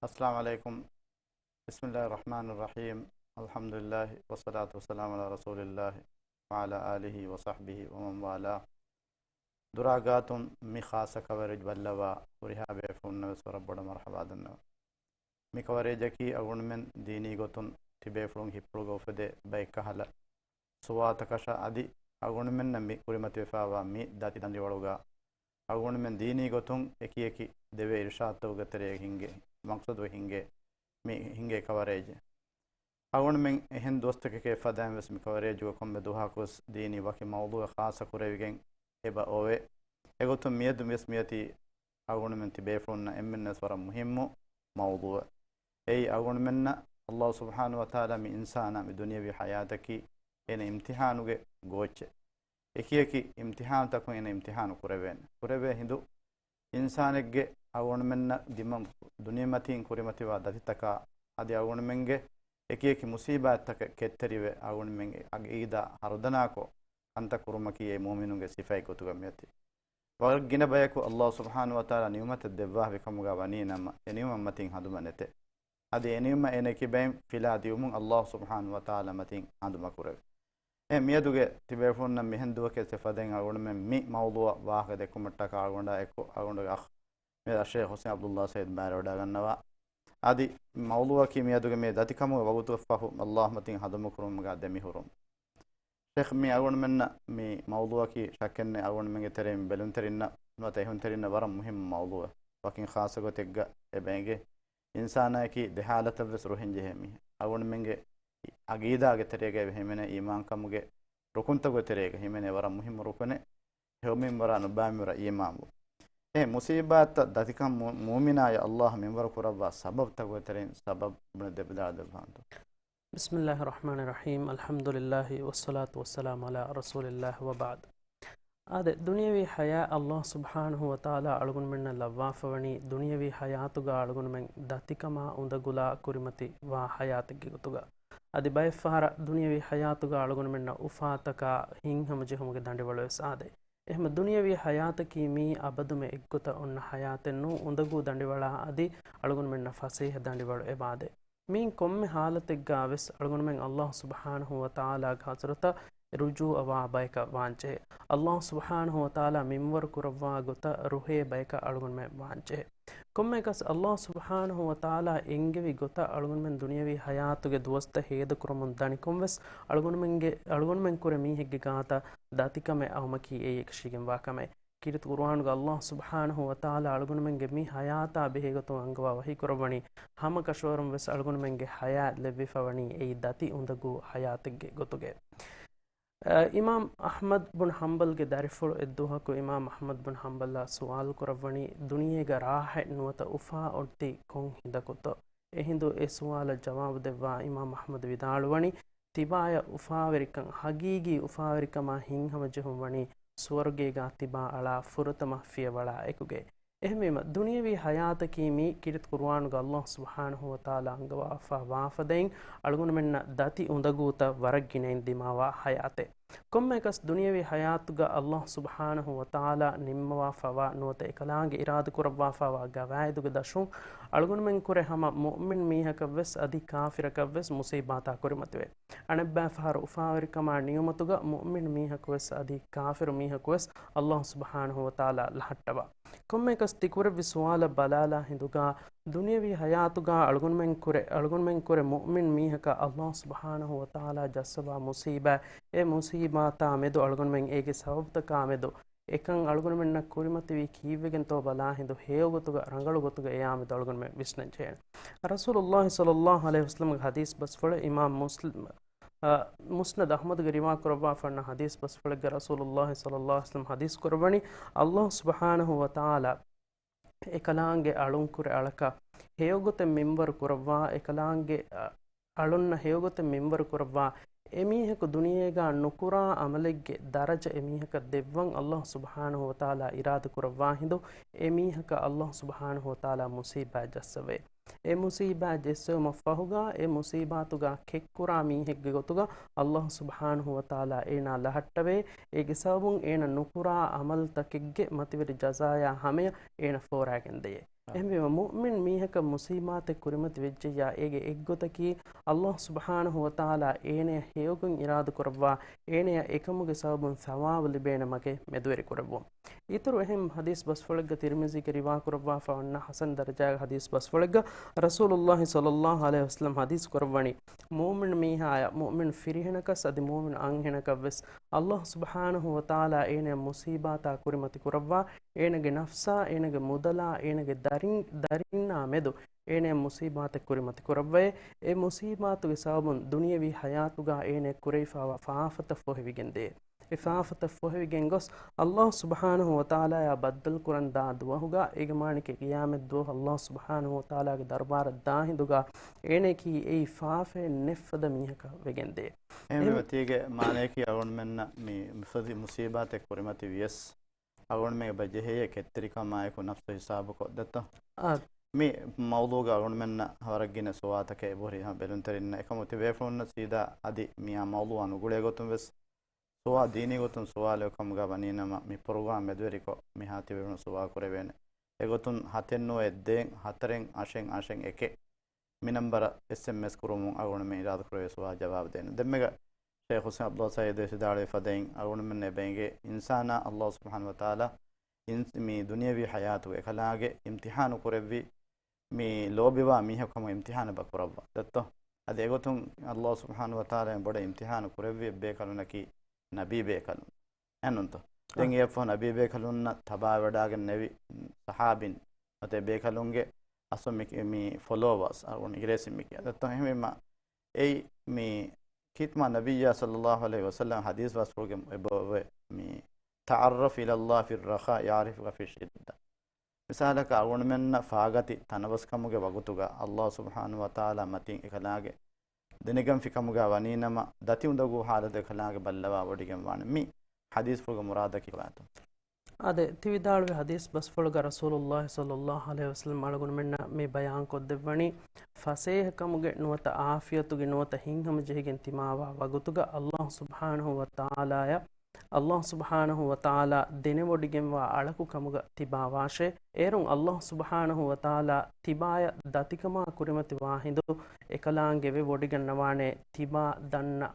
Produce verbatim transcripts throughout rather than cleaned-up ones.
السلام عليكم. بسم الله الرحمن الرحيم. الحمد لله والصلاة والسلام على رسول الله وعلى آله وصحبه ومن والاه. ދުރާގާތުން މި ޚާއްޞަ ކަވަރޭޖް ބައްލަވާ ހުރިހާ ބޭފުޅުންނަށް ވެސް ވަރަށް ބޮޑަށް މަރުޙަބާ ދަންނަވަން. މި ކަވަރޭޖަކީ އަޅުގަނޑުމެން ދީނީ ގޮތުން ތިބޭފުޅުން ހިތްޕުޅުގަ އުފެދޭ ބައެއްކަހަލަ ސުވާތަކަށާ އަދި އަޅުގަނޑުމެންނަށް މި ކުރިމަތިވެފައިވާ މި ދަތި ދަނޑިވަޅުގަ އަޅުގަނޑުމެން ދީނީ ގޮތުން އެކިއެކި ދެވޭ އިރުޝާދުތަކުގެ ތެރޭގަ ހިންގޭ، މަޤްޞަދު ހިންގޭ، މި ހިންގޭ ކަވަރޭޖެއް. އަޅުގަނޑުމެން އެހެން ދުވަސްތަކެކޭ ފަދައިން ވެސް މި ކަވަރޭޖުގަ ކޮންމެ ދުވަހަކުވެސް ދީނީ ވަކި މައުޟޫޢެއް ޚާއްޞަ ކުރެވިގެން އެބަ އޮވޭ. އެގޮތުން މިއަދު ވެސް މިއޮތީ އަޅުގަނޑުމެން ތިބޭފުޅުންނަށް އެންމެންވެސް ވަރަށް މުހިއްމު މައުޟޫޢެއް. އެއީ އަޅުގަނޑުމެންނަށް ﷲ ސުބްޙާނަހޫ ވަތަޢާލާ މި އިންސާނާ މި ދުނިޔަވީ ޙަޔާތަކީ އޭނަ އިމްތިޙާނުގެ ގޯއްޗެއް. އެކިއެކި އިމްތިޙާނުތަކުން އޭނަ އިމްތިޙާނު ކުރެވޭނެ. ކުރެވޭ ހިނދު އިންސާނެއްގެ އަޅުގަނޑުމެންނަށް ދިމަ-، ދުނިޔެމަތީން ކުރިމަތިވާ ދަތިތަކާ އަދި އަޅުގަނޑުމެންގެ އެކިއެކި މުޞީބާތްތަކަށް ކެތްތެރިވެ އަޅުގަނޑުމެންގެ ޢަޤީދާ ހަރުދަނާކޮށް ކަންތައް ކުރުމަކީ އެ މުއުމިނުންގެ ސިފައެއް ގޮތުގަ މިއޮތީ. ވަރަށް ގިނަ ބަޔަކު ﷲ ސުބްޙާނަހޫ ވަތަޢާލާ ނިޢުމަތެއް ދެއްވާފައި ކަމުގަ ވަނީ ނަމަ، އެ ނިޢުމަތް މަތިން ހަނދުމަ ނެތޭ. އަދި އެ ނިޢުމަތް އޭނަ ކިބައިން ފިލާ ދިއުމުން ﷲ ސުބްޙާނަހޫ ވަތަޢާލާ މަތިން ހަނދުމަ ކުރެވޭ. އެ މިއަދުގެ ތިބޭފުޅުންނަށް މިހެން ދުވަހަކޭ ފަދައިން އަޅުގަނޑުމެން މި މައުޟޫޢަށް ވާހަކަ ދެއްކުމަށްޓަކާ އަޅުގަނޑާ އެކު އަޅުގަނޑުގެ އަޚް މި އައްޝައިޚް ޙުސައިން ޢަބްދުﷲ ސައީދު ބައިވެރިވަޑައިގަންނަވާ. އަދި މައުޟޫޢަކީ މިއަދުގެ މި ދަތިކަމުގެ ވަގުތު ފަހު ﷲ މަތިން ހަނދުމަ ކުރުމުގަ ދެމިހުރުން. ޝޭޚް، މި އަޅުގަނޑުމެންނަށް މި މައުޟޫޢަކީ ޝައްކެއްނެތް އަޅުގަނޑުމެންގެ ތެރެއިން ބެލުންތެރިންނަށް ނުވަތަ އެހުންތެރިންނަށް ވަރަށް މުހިއްމު މައުޟޫޢެއް. ވަކިން ޚާއްޞަ ގޮތެއްގަ އެބަ އެނގޭ. އިންސާނާއަކީ ދެ ޙާލަތަށްވެސް ރުހިން ޖެހޭ މީހެއް. އަޅުގަނޑުމެންގެ ޢަޤީދާގެ ތެރޭގައި ހިމެނޭ އީމާންކަމުގެ ރުކުންތަކުގެ ތެރޭގަ ހިމެނޭ ވަރަށް މުހިއްމު ރުކުނެއް. ހެޔޮ މިންވަރާ ނުބައި މިންވަރަށް އީމާންވުން. އެ މުޞީބާތްތައް ދަތިކަން މު-، މުއުމިނާއަށް ﷲ މިންވަރު ކުރައްވާ ސަބަބުތަކުގެ ތެރެއިން ސަބަބު ބުނެ ދެބަދައި ދެއްވާންތޯ؟ بسم الله الرحمن الرحيم. الحمد لله والصلاة والسلام على رسول الله وبعد. އާދެ، ދުނިޔަވީ ޙަޔާތް ﷲ ސުބްޙާނަހޫ ވަތަޢާލާ އަޅުގަނޑުމެންނަށް ލައްވާފަވަނީ ދުނިޔަވީ ޙަޔާތުގަ އަޅުގަނޑުމެން ދަތިކަމާ އުނދަގުލާ ކުރިމަތިވާ ޙަޔާތެއްގެ ގޮތުގަ. އަދި ބައެއްފަހަރަށް ދުނިޔަވީ ޙަޔާތުގަ އަޅުގަނޑުމެންނަށް އުފާތަކާ ހިތްހަމަޖެހުމުގެ ދަނޑިވަޅުވެސް އާދޭ. އެހެން ދުނިޔަވީ ޙަޔާތަކީ މީ އަބަދުމެ އެއްގޮތަށް އޮންނަ ޙަޔާތެއް ނޫން، އުނދަގޫ ދަނޑިވަޅާ އަދި އަޅުގަނޑުމެންނަށް ފަސޭހަ ދަނޑިވަޅު އެބަ އާދޭ. މިއިން ކޮންމެ ޙާލަތެއްގަވެސް އަޅުގަނޑުމެން ﷲ ސުބްޙާނަހޫ ވަތަޢާލާގެ ޙަޟްރަތަށް ރުޖޫޢަވާ ބަޔަކަށް ވާންޖެހޭ. ﷲ ސުބްޙާނަހޫ ވަތަޢާލާ މިންވަރު ކުރައްވާ ގޮތަށް ރުހޭ ބަޔަކަށް އަޅުގަނޑުމެން ވާންޖެހޭ. ކޮންމެއަކަސް ﷲ ސުބްޙާނަހޫ ވަތަޢާލާ އެންގެވި ގޮތަށް އަޅުގަނޑުމެން ދުނިޔަވީ ޙަޔާތުގެ ދުވަސްތައް ހޭދަކުރަމުން ދަނިކޮށްވެސް އަޅުގަނޑުމެންގެ، އަޅުގަނޑުމެން ކުރެ މީހެއްގެ ގާތަށް ދަތިކަމެއް އައުމަކީ އެއީ އެކަށީގެންވާ ކަމެއް. ކީރިތި ޤުރުއާނުގަ ﷲ ސުބްޙާނަހޫ ވަތަޢާލާ އަޅުގަނޑުމެންގެ މި ޙަޔާތާ ބެހޭގޮތުން އަންގަވާ ވަޙީކުރައްވަނީ، ހަމަ ކަށަވަރުން ވެސް އަޅުގަނޑުމެންގެ ޙަޔާތް ލެއްވިފަވަނީ އެއީ ދަތި އުނދަގޫ ޙަޔާތެއްގެ ގޮތުގައި. އަ، އިމާމް އަޙްމަދު ބުން ޙަންބަލްގެ ދަރިފުޅު އެއްދުވަހަކު އިމާމް އަޙްމަދު ބުން ޙަންބަލްއާ ސުވާލު ކުރައްވަނީ، ދުނިޔޭގަ ރާޙަތް ނުވަތަ އުފާ އޮތީ ކޮން ހިނދަކުތޯ؟ އެހިނދު އެ ސުވާލަށް ޖަވާބު ދެއްވާ އިމާމް އަޙްމަދު ވިދާޅުވަނީ، ތިބާޔަށް އުފާވެރިކަން، ޙަޤީޤީ އުފާވެރިކަމާ ހިތްހަމަޖެހުން ވަނީ ސުވަރުގޭގާ ތިބާ އަޅާ ފުރަތަމަ ފިޔަވަޅާ އެކުގައި. އެހެންވީމަ، ދުނިޔަވީ ޙަޔާތަކީ މީ ކީރިތި ޤުރުއާނުގަ ﷲ ސުބްޙާނަހޫ ވަތަޢާލާ އަންގަވާފަ ވާފަދައިން އަޅުގަނޑުމެންނަށް ދަތި އުނދަގޫތައް ވަރަށް ގިނައިން ދިމާވާ ޙަޔާތެއް. ކޮންމެއަކަސް ދުނިޔަވީ ޙަޔާތުގަ ﷲ ސުބްޙާނަހޫ ވަތަޢާލާ ނިންމަވާފަވާ ނުވަތަ އެކަލާނގެ އިރާދަކުރައްވާފަވާ ގަވާއިދުގެ ދަށުން އަޅުގަނޑުމެން ކުރެ ހަމަ މުއުމިން މީހަކަށްވެސް އަދި ކާފިރަކަށްވެސް މުޞީބާތާ ކުރިމަތިވޭ. އަނެއްބައިފަހަރު އުފާވެރިކަމާ ނިޢުމަތުގަ މުއުމިން މީހަކުވެސް އަދި ކާފިރު މީހަކުވެސް ﷲ ސުބްޙާނަހޫ ވަތަޢާލާ ލަހައްޓަވާ. ކޮންމެއަކަސް ތިކުރެއްވި ސުވާލަށް ބަލާލާ ހިނދުގަ ދުނިޔަވީ ޙަޔާތުގަ އަޅުގަނޑުމެން ކުރެ، އަޅުގަނޑުމެން ކުރެ މުއުމިން މީހަކަށް ﷲ ސުބްޙާނަހޫ ވަތަޢާލާ ޖައްސަވާ މުޞީބާތް، އެ މުޞީބާތާ މެދު އަޅުގަނޑުމެން އޭގެ ސަބަބުތަކާ މެދު އެކަން އަޅުގަނޑުމެންނަށް ކުރިމަތިވީ ކީއްވެގެންތޯ ބަލާ ހިނދު ހެޔޮގޮތުގަ ރަނގަޅު ގޮތުގަ އެޔާމެދު އަޅުގަނޑުމެން ވިސްނަން ޖެހޭނެ. ރަސޫލުﷲ ޞައްލައްލާހު ޢަލައިހި ވަސައްލަމްގެ ޙަދީޘް ބަސްފުޅެއް އިމާމް މުސްލިމް، އަ، މުސްނަދު އަޙްމަދުގެ ރިވާ ކުރައްވާފަ ވަންނަ ޙަދީޘް ބަސްފުޅެއްގަ ރަސޫލުﷲ ޞައްލައްލާހު ޢަލައިހި ވަސައްލަމް ޙަދީޘް ކުރައްވަނީ، ﷲ ސުބްޙާނަހޫ ވަތަޢާލާ އެކަލާނގެ އަޅުންކުރެ އަޅަކަށް ހެޔޮގޮތެއް މިންވަރު ކުރައްވާ، އެކަލާނގެ، އަ، އަޅުންނަށް ހެޔޮގޮތެއް މިންވަރު ކުރައްވާ، އެމީހަކު ދުނިޔޭގާ ނުކުރާ ޢަމަލެއްގެ ދަރަޖަ އެމީހަކަށް ދެއްވަން ﷲ ސުބްޙާނަހޫ ވަތަޢާލާ އިރާދަ ކުރައްވާ ހިނދު، އެމީހަކަށް ﷲ ސުބްޙާނަހޫ ވަތަޢާލާ މުޞީބާތް ޖައްސަވޭ. އެ މުޞީބާތް ޖެއްސެވުމަށް ފަހުގާ، އެ މުޞީބާތުގާ ކެއްކުރާ މީހެއްގެ ގޮތުގަ ﷲ ސުބްޙާނަހޫ ވަތަޢާލާ އޭނާ ލަހައްޓަވޭ، އޭގެ ސަބަބުން އޭނަ ނުކުރާ ޢަމަލުތަކެއްގެ މަތިވެރި ޖަޒާޔާ ހަމަޔަށް އޭނަ ފޯރާގެން ދެޔޭ. އެހެންވީމަ، މުއުމިން މީހަކަށް މުސީބާތެއް ކުރިމަތި ވެއްޖެއްޔާ، އޭގެ އެއްގޮތަކީ، ﷲ ސުބްޙާނަހު ވަތަޢާލާ އޭނަޔަށް ހެޔޮގޮތް އިރާދަކުރައްވާ، އޭނަޔަށް އެކަމުގެ ސަބަބުން ސަވާބު ލިބޭނެ މަގެއް މެދުވެރިކުރެއްވުން. އިތުރު އެހެން ޙަދީޘް ބަސްފުޅެއްގަ ތިރްމިޒީގެ ރިވާކުރައްވާފަ ވަންނަ ޙަސަން ދަރަޖާގެ ޙަދީޘް ބަސްފުޅެއްގަ ރަސޫލުﷲ ޞައްލަﷲ ޢަލައިހި ވަސައްލަމް ޙަދީޘް ކުރައްވަނީ، މުއުމިން މީހާޔަށް، މުއުމިން ފިރިހެނަކަސް އަދި މުއުމިން އަންހެނަކަށްވެސް، ﷲ ސުބްޙާނަހު ވަތަޢާލާ އޭނަޔަށް މުސީބާތާ ކުރިމަތި ކުރައްވާ، އޭނަގެ ނަފްސާ، އޭނަގެ މުދަލާ، އޭނަގެ ދަރިން، ދަރިންނާ މެދު އޭނަޔަށް މުސީބާތެއް ކުރިމަތި ކުރައްވައޭ. އެ މުސީބާތުގެ ސަބަބުން ދުނިޔަވީ ޙަޔާތުގަ އޭނަޔަށް ކުރެވިފާވާ ފާފަތައް ފޮހެވިގެންދޭ. އެ ފާފަތައް ފޮހެވިގެން ގޮސް، ﷲ ސުބްޙާނަހު ވަތަޢާލާޔާ ބައްދަލުކުރަން ދާ ދުވަހުގަ، އޭގެ މާނައަކީ ޤިޔާމަތް ދުވަހު ﷲ ސުބްޙާނަހު ވަތަޢާލާގެ ދަރުބާރަށް ދާ ހިނދުގަ، އޭނަޔަކީ އެއީ ފާފައެއް ނެތްފަދަ މީހަކަށް ވެގެންދޭ. އެހެންވީމަ، ތީގެ މާނަޔަކީ އަޅުގަނޑުމެންނަށް މި މުސީ-، މުސީބާތެއް ކުރިމަތި ވިޔަސް، އަޅުގަނޑުމެން އެބަ ޖެހޭ ކެތްތެރިކަމާއެކު ނަފްސު ހިސާބުކޮށް ދެއްތޯ؟ އާ. މި މައުޟޫޢުގަ އަޅުގަނޑުމެންނަށް ވަރަށް ގިނަ ސުވާލުތަކެއް އެބަހުރި ހަމަ ބެލުންތެރިންނަށް. އެކަމު ތިބޭފުޅުންނަށް ސީދާ އަދި މިއާ މައުޟޫޢާ ނުގުޅޭ ގޮތުން ވެސް ސުވާ-، ދީނީ ގޮތުން ސުވާލެއް ކަމުގަ ވަނީނަމަ، މި ޕްރޮގްރާމް މެދުވެރިކޮށް މިހާ ތިބޭފުޅުން ސުވާލު ކުރެވޭނެ. އެގޮތުން ހަތެއް ނުވަ އެއް ދޭއް ހަތަރެއް އަށެއް އަށެއް އެކެއް މި ނަންބަރަށް އެސްއެމްއެސް ކުރުމުން އަޅުގަނޑުމެން އިރާދަކުރެވޭ ސުވާލު ޖަވާބު ދޭނެ. ދެންމެގަ ޝޭޚު ޙުސައިން ޢަބްދުﷲ ސަޢީދު ވިދާޅުވި ފަދައިން، އަޅުގަނޑުމެން އެބަ އެނގޭ އިންސާނާ ﷲ ސުބްޙާނަހު ވަތަޢާލާ އިން-، މި ދުނިޔަވީ ޙަޔާތުގެ އެކަލާނގެ އިމްތިޙާނު ކުރެއްވި، މި ލޯބިވާ މީހަކު ހަމަ އިމްތިޙާނަށް އެބަ ކުރައްވާ. ދެއްތޯ؟ އަދި އެގޮތުން ﷲ ސުބްޙާނަހު ވަތަޢާލާ ބޮޑަށް އިމްތިޙާނު ކުރެއްވި އެއްބޭކަލުންނަކީ ނަބީ ބޭކަލުން. އެހެންތޯ؟ ދެން އާ. އެއަށްފަހު ނަބީ ބޭކަލުންނަށް ތަބާވެވަޑައިގެންނެވި ޞަޙާބީން ނުވަތަ ބޭކަލުންގެ އަސްލު މި، މި ފޮލޯވާސް އަޅުގަނޑު އިނގިރޭސިން މި ކިޔާ. ދެއްތޯ؟ އެހެންވީމަ، އެއީ މި ޚިތްމާ ނަބިއްޔާ ޞައްލަﷲ ޢަލައިހި ވަސައްލަމް ޙަދީޘް ބަސްފުޅުގެ އެބައޮވޭ މި، "تعرف إلى الله في الرخاء يعرفك في الشدة." މިސާލަކަށް އަޅުގަނޑުމެންނަށް ފާގަތި ތަނަވަސްކަމުގެ ވަގުތުގަ ﷲ ސުބްޙާނަހު ވަތަޢާލާ މަތިން އެކަލާނގެ ދެނެގަންފިކަމުގަ ވަނީނަމަ، ދަތި އުނދަގޫ ޙާލަތު އެކަލާނގެ ބައްލަވާ ވޮޑިގެން ވާނެ. މި ޙަދީޘްފުޅުގެ މުރާދަކީ ކޮބާތޯ؟ އާދެ، ތި ވިދާޅުވި ޙަދީޘް ބަސްފުޅުގަ ރަސޫލުﷲ ޞައްލަﷲ ޢަލައިހި ވަސައްލަމް އަޅުގަނޑުމެންނަށް މި ބަޔާންކޮށްދެއްވަނީ، ފަސޭހަކަމުގެ ނުވަތަ ޢާފިޔަތުގެ ނުވަތަ ހިތްހަމަޖެހިގެން ތިމާވާ ވަގުތުގަ ﷲ ސުބްޙާނަހު ވަތަޢާލާޔަށް، ﷲ ސުބްޙާނަހު ވަތަޢާލާ ދެނެވޮޑިގެންވާ އަޅަކު ކަމުގަ ތިބާވާށޭ. އޭރުން ﷲ ސުބްޙާނަހު ވަތަޢާލާ ތިބާޔަށް ދަތިކަމާ ކުރިމަތިވާ ހިނދު އެކަލާނގެ ވެވޮޑިގަންނަވާނެ، ތިބާ ދަންނަ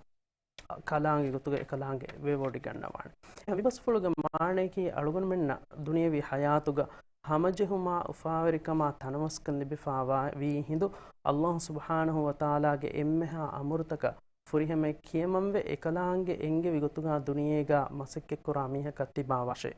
ކަލާނގެ ގޮތުގަ އެކަލާނގެ ވެވޮޑިގަންނަވާނެ. މި ބަސްފުޅުގެ މާނަޔަކީ އަޅުގަނޑުމެންނަށް ދުނިޔަވީ ޙަޔާތުގަ ހަމަޖެހުމާ އުފާވެރިކަމާ ތަނަވަސްކަން ލިބިފާވާ ވީ ހިނދު، ﷲ ސުބްޙާނަހު ވަތަޢާލާގެ އެންމެހާ އަމުރުތަކަށް ފުރިހަމައަށް ކިޔަމަންވެ އެކަލާނގެ އެންގެވި ގޮތުގަ ދުނިޔޭގަ މަސައްކަތްކުރާ މީހަކަށް ތިބާވާށޭ.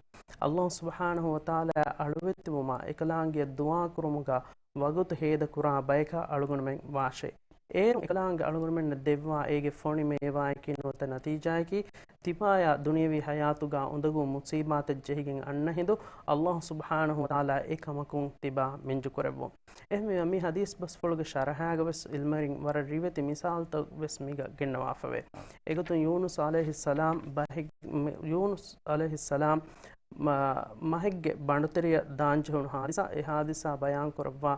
ﷲ ސުބްޙާނަހު ވަތަޢާލާ އަޅުވެތިވުމާ އެކަލާނގެ ދުޢާ ކުރުމުގަ ވަގުތު ހޭދަކުރާ ބަޔަކަށް އަޅުގަނޑުމެން ވާށޭ. އޭރު އެކަލާނގެ އަޅުގަނޑުމެންނަށް ދެއްވާ އޭގެ ފޮނި މޭވާއަކީ ނުވަތަ ނަތީޖާއަކީ، ތިބާޔާ ދުނިޔަވީ ޙަޔާތުގަ އުނދަގޫ މުޞީބާތެއް ޖެހިގެން އަންނަ ހިނދު، ﷲ ސުބްޙާނަހު ވަތަޢާލާ އެ ކަމަކުން ތިބާ މިންޖު ކުރެއްވުން. އެހެންވީމަ، މި ޙަދީޘް ބަސްފުޅުގެ ޝަރަޙާގަ ވެސް ޢިލްމުވެރިން ވަރަށް ރިވެތި މިސާލުތައް ވެސް މީގަ ގެންނަވާފަވޭ. އެގޮތުން ޔޫނުސް ޢަލައިހިއްސަލާމް ބަހެއް-، މި-، ޔޫނުސް ޢަލައިހިއްސަލާމް މަ-، މަހެއްގެ ބަނޑުތެރެޔަށް ދާންޖެހުނު ޙާދިސާ، އެ ޙާދިސާ ބަޔާންކުރައްވާ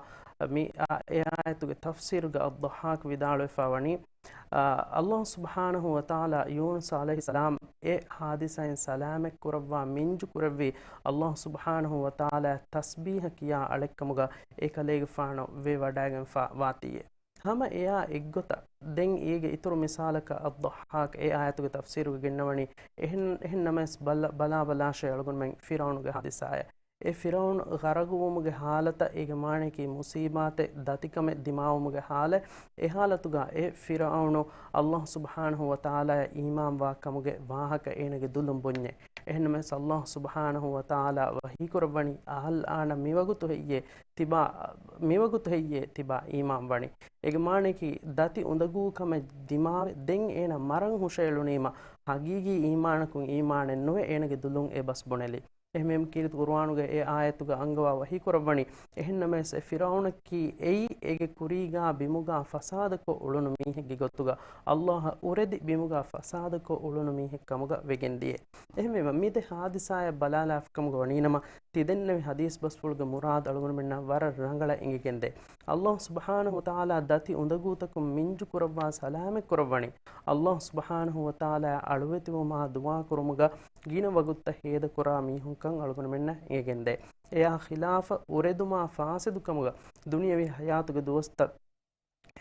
މި އާ-، އެ އާޔަތުގެ ތަފްސީރުގަ އައްޟައްޙާޤް ވިދާޅުވެފަ ވަނީ، އާ، ﷲ ސުބްޙާނަހު ވަތަޢާލާ ޔޫނުސް ޢަލައިހިއްސަލާމް އެ ޙާދިސާއިން ސަލާމަތް ކުރައްވާ މިންޖު ކުރެއްވީ ﷲ ސުބްޙާނަހު ވަތަޢާލާ ތަސްބީޙަ ކިޔާ އަޅެއްކަމުގަ އެކަލޭގެފާނު ވެވަޑައިގެންފަ ވާތީއޭ. ހަމަ އެއާ އެއްގޮތަށް، ދެން އޭގެ އިތުރު މިސާލަކަށް އައްޟައްޙާޤް އެ އާޔަތުގެ ތަފްސީރުގަ ގެންނަވަނީ، އެހެން، އެހެން ނަމަވެސް ބަލަ-، ބަލާ ބަލާށޭ އަޅުގަނޑުމެން ފިރުޢައުނުގެ ޙާދިސާއަށް. އެ ފިރުޢައުނު ޣަރަޤުވުމުގެ ޙާލަތަށް، އޭގެ މާނަޔަކީ މުޞީބާތެއް ދަތިކަމެއް ދިމާވުމުގެ ޙާލަތް. އެ ޙާލަތުގަ އެ ފިރުޢައުނު ﷲ ސުބްޙާނަހު ވަތަޢާލާޔަށް އީމާންވާ ކަމުގެ ވާހަކަ އޭނަގެ ދުލުން ބުންޏޭ. އެހެންނަމަވެސް ﷲ ސުބްޙާނަހު ވަތަޢާލާ ވަޙީކުރައްވަނީ، އަލްއާނަ މިވަގުތު ހެއްޔޭ ތިބާ، މިވަގުތު ހެއްޔޭ ތިބާ އީމާންވަނީ؟ އޭގެ މާނަޔަކީ، ދަތި އުނދަގޫކަމެއް ދިމާވެ، ދެން އޭނަ މަރަން ހުށައެޅުނީމަ، ޙަޤީޤީ އީމާނަކުން އީމާނެއް ނުވެ އޭނަގެ ދުލުން އެ ބަސް ބުނެލި. އެހެންވީމަ ކީރިތި ޤުރުއާނުގެ އެ އާޔަތުގަ އަންގަވާ ވަޙީކުރައްވަނީ، އެހެންނަމަވެސް އެ ފިރުޢައުނަކީ އެއީ އޭގެ ކުރީގާ ބިމުގާ ފަސާދަކޮށް އުޅުނު މީހެއްގެ ގޮތުގަ، ﷲ އަށް އުރެދި ބިމުގާ ފަސާދަކޮށް އުޅުނު މީހެއް ކަމުގަ ވެގެންދިޔަ. އެހެންވީމަ، މި ދެ ޙާދިސާއަށް ބަލާލާފަކަމުގަ ވަނީނަމަ، ތިދެންނެވި ޙަދީޘް ބަސްފުޅުގެ މުރާދު އަޅުގަނޑުމެންނަށް ވަރަށް ރަނގަޅަށް އެނގިގެންދޭ. ﷲ ސުބްޙާނަހު ވަތަޢާލާ ދަތި އުނދަގޫތަކުން މިންޖު ކުރައްވާ ސަލާމަތް ކުރައްވަނީ، ﷲ ސުބްޙާނަހު ވަތަޢާލާ އަޅުވެތިވުމާ ދުޢާ ކުރުމުގަ ގިނަ ވަގުތުތައް ހޭދަކުރާ މީހުން ކަން އަޅުގަނޑުމެންނަށް އެނގެގެންދޭ. އެއާ ޚިލާފަށް އުރެދުމާ ފާސިދުކަމުގަ ދުނިޔަވީ ހަޔާތުގެ ދުވަސްތައް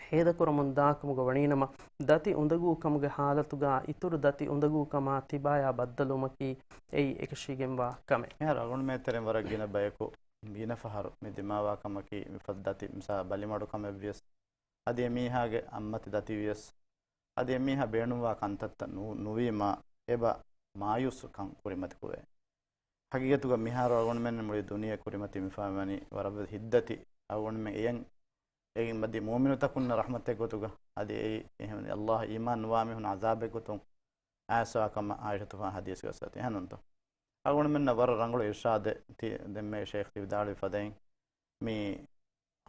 ހޭދަކުރަމުން ދާކަމުގަ ވަނީނަމަ، ދަތި އުނދަގޫކަމުގެ ހާލަތުގަ އިތުރު ދަތި އުނދަގޫކަމާ ތިބާޔާ ބައްދަލުވުމަކީ އެއީ އެކަށީގެންވާ ކަމެއް. މިހާރު އަޅުގަނޑުމެން ތެރެއިން ވަރަށް ގިނަ ބަޔަކު ގިނަ ފަހަރު މި ދިމާވާ ކަމަކީ މިފަދަ ދަތި މިސާ ބަލިމަޑުކަމެއްވިޔަސް، އަދި އެމީހާގެ އަތްމަތި ދަތިވިޔަސް، އަދި އެމީހާ ބޭނުންވާ ކަންތައްތައް ނު-، ނުވީމާ އެބަ މާޔޫސްކަން ކުރިމަތިކުރޭ. ހަގީގަތުގަ މިހާރު އަޅުގަނޑުމެން މުޅި ދުނިޔެ ކުރިމަތި މިފާވަނީ ވަރަށްވެސް ހިތްދަތި. އަޅުގަނޑުމެން އެޔަށް އެގެން މަދި މުއުމިނުތަކުންނަށް ރަޙްމަތެއް ގޮތުގަ އަދި އެއީ އެހެން ﷲ އީމާން ނުވާ މީހުން ޢަޛާބެއް ގޮތުން އައިސްވާ ކަމަށް ޢާއިޝަތުފާނު ޙަދީޘްގަ އައިސްފަ ތި އެހެންނޫންތޯ؟ އަޅުގަނޑުމެންނަށް ވަރަށް ރަނގަޅު އިރްޝާދެއް ތި ދެންމެ ޝޭޚް ތި ވިދާޅުވި ފަދައިން މި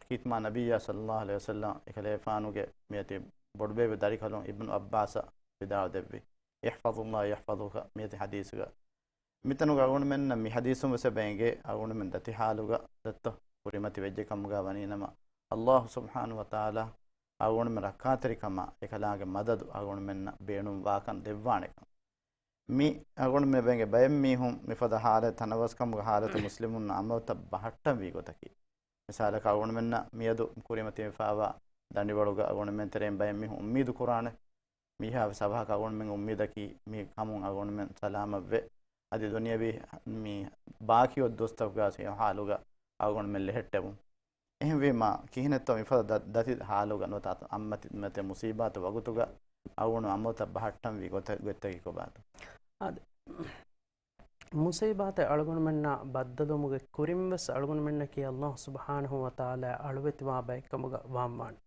ޚިތްމާ ނަބިއްޔާ ޞައްލައްލާހު ޢަލައިހި ވަސައްލަމް އެކަލޭފާނުގެ މިއޮތީ ބޮޑުބޭބެ ދަރިކަލުން އިބްނު ޢައްބާސަށް ވިދާޅު ދެއްވި، "احفظوا الله يحفظك" މިއޮތީ ޙަދީޘުގަ. މިތަނުގަ އަޅުގަނޑުމެންނަށް މި ޙަދީޘުން ވެސް އެބަ އެނގޭ، އަޅުގަނޑުމެން ދަތި ޙާލުގަ ދަތިތައް ކުރިމަތި ވެއްޖެ ކަމުގަ ވަނީނަމަ، ﷲ ސުބްޙާނަހޫ ވަތަޢާލާ އަޅުގަނޑުމެން ރައްކާތެރިކަމާ އެކަލާނގެ މަދަދު އަޅުގަނޑުމެންނަށް ބޭނުންވާކަން ދެއްވާނެކަން. މި އަޅުގަނޑުމެން އެބަ އެނގޭ ބައެއް މީހުން މިފަދަ ޙާލަތް ތަނަވަސްކަމުގެ ޙާލަތު މުސްލިމުންނަށް ޢަމަލުތައް ބަހައްޓަންވީ ގޮތަކީ. މިސާލަކަށް އަޅުގަނޑުމެންނަށް މިއަދު ކުރިމަތިވެފައިވާ ދަނޑިވަޅުގަ އަޅުގަނޑުމެން ތެރެއިން ބައެއް މީހުން އުއްމީދު ކުރާނެ. މިހާ ވެސް އަވަހަކަށް އަޅުގަނޑުމެން އުއްމީދަކީ މި ކަމުން އަޅުގަނޑުމެން ސަލާމަތްވެ، އަދި ދުނިޔަވީ މި ބާކީ އޮތް ދުވަސްތަކުގަ ހަމަ ޙާލުގަ އަޅުގަނޑުމެން ލެހެއްޓެވުން. އެހެންވީމަ، ކިހިނެއްތޯ މިފަދަ ދަ-، ދަތި ޙާލުގަ ނުވަތަ ޢާއްމަތި މުސީބާތު ވަގުތުގަ އަޅުގަނޑު ޢަމަލުތައް ބަހައްޓަންވީ ގޮތެއް، ގޮތްތަކީ ކޮބާތޯ؟ އާދެ. މުސީބާތެއް އަޅުގަނޑުމެންނާ ބައްދަލުވުމުގެ ކުރިން ވެސް އަޅުގަނޑުމެންނަކީ ﷲ ސުބްޙާނަހޫ ވަތަޢާލާ އަޅުވެތިވާ ބައެއްކަމުގަ ވާންވާނެ.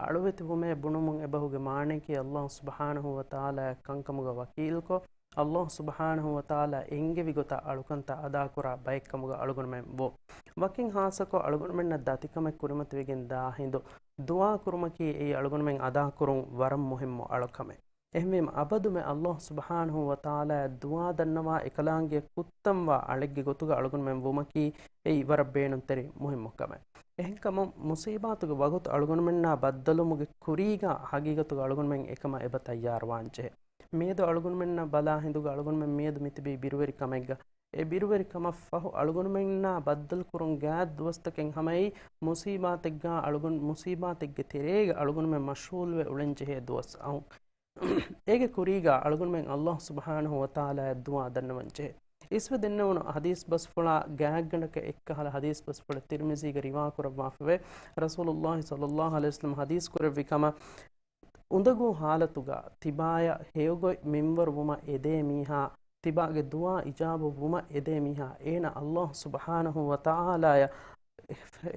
އަޅުވެތިވުމޭ ބުނުމުން އެބަހުގެ މާނަޔަކީ ﷲ ސުބްޙާނަހޫ ވަތަޢާލާ ކަންކަމުގަ ވަކީލްކޮށް، ﷲ ސުބްޙާނަހޫ ވަތަޢާލާ އެންގެވި ގޮތަށް އަޅުކަންތައް އަދާކުރާ ބައެއްކަމުގަ އަޅުގަނޑުމެން ވުން. ވަކިން ޚާއްޞަކޮށް އަޅުގަނޑުމެންނަށް ދަތިކަމެއް ކުރިމަތިވެގެން ދާ ހިނދު ދުޢާ ކުރުމަކީ އެއީ އަޅުގަނޑުމެން އަދާކުރުން ވަރަށް މުހިއްމު އަޅުކަމެއް. އެހެންވީމަ އަބަދުމެ ﷲ ސުބްޙާނަހޫ ވަތަޢާލާއަށް ދުޢާ ދަންނަވާ އެކަލާނގެއަށް ކުއްތަންވާ އަޅެއްގެ ގޮތުގަ އަޅުގަނޑުމެން ވުމަކީ އެއީ ވަރަށް ބޭނުންތެރި މުހިއްމު ކަމެއް. އެހެންކަމުން މުސީބާތުގެ ވަގުތު އަޅުގަނޑުމެންނާ ބައްދަލުވުމުގެ ކުރީގަ ހަގީގަތުގަ އަޅުގަނޑުމެން އެކަމަށް އެބަ ތައްޔާރުވާންޖެހޭ. މިއަދު އަޅުގަނޑުމެންނަށް ބަލާ ހިނދުގަ އަޅުގަނޑުމެން މިއަދު މިތިބީ ބިރުވެރި ކަމެއްގަ. އެ ބިރުވެރި ކަމަށް ފަހު އަޅުގަނޑުމެންނާ ބައްދަލުކުރުން ގާތް ދުވަސްތަކެއް ހަމައެއީ މުސީބާތެއްގަ އަޅުގަނޑު، މުސީބާތެއްގެ ތެރޭގަ އަޅުގަނޑުމެން މަޝްޣޫލުވެ އުޅެންޖެހޭ ދުވަސް. އައު އޭގެ ކުރީގަ އަޅުގަނޑުމެން ﷲ ސުބްޙާނަހޫ ވަތަޢާލާއަށް ދުޢާ ދަންނަވަންޖެހޭ. އިސްވެ ދެންނެވުނު ޙަދީޘް ބަސްފުޅާ ގާތްގަނޑަކަށް އެއްކަހަލަ ޙަދީޘް ބަސްފުޅެއް ތިރްމިޒީގެ ރިވާކުރައްވާފަވޭ. ރަސޫލުﷲ ޞައްލައްލާހު ޢަލައިހި ވަސައްލަމަ ޙަދީޘް ކުރެއްވި ކަމަށް، އުނދަގޫ ޙާލަތުގަ ތިބާޔަށް ހެޔޮގޮތް މިންވަރު ވުމަށް އެދޭ މީހާ، ތިބާގެ ދުޢާ އިޖާބަ ވުމަށް އެދޭ މީހާ، އޭނަ ﷲ ސުބްޙާނަހޫ ވަތަޢާލާއަށް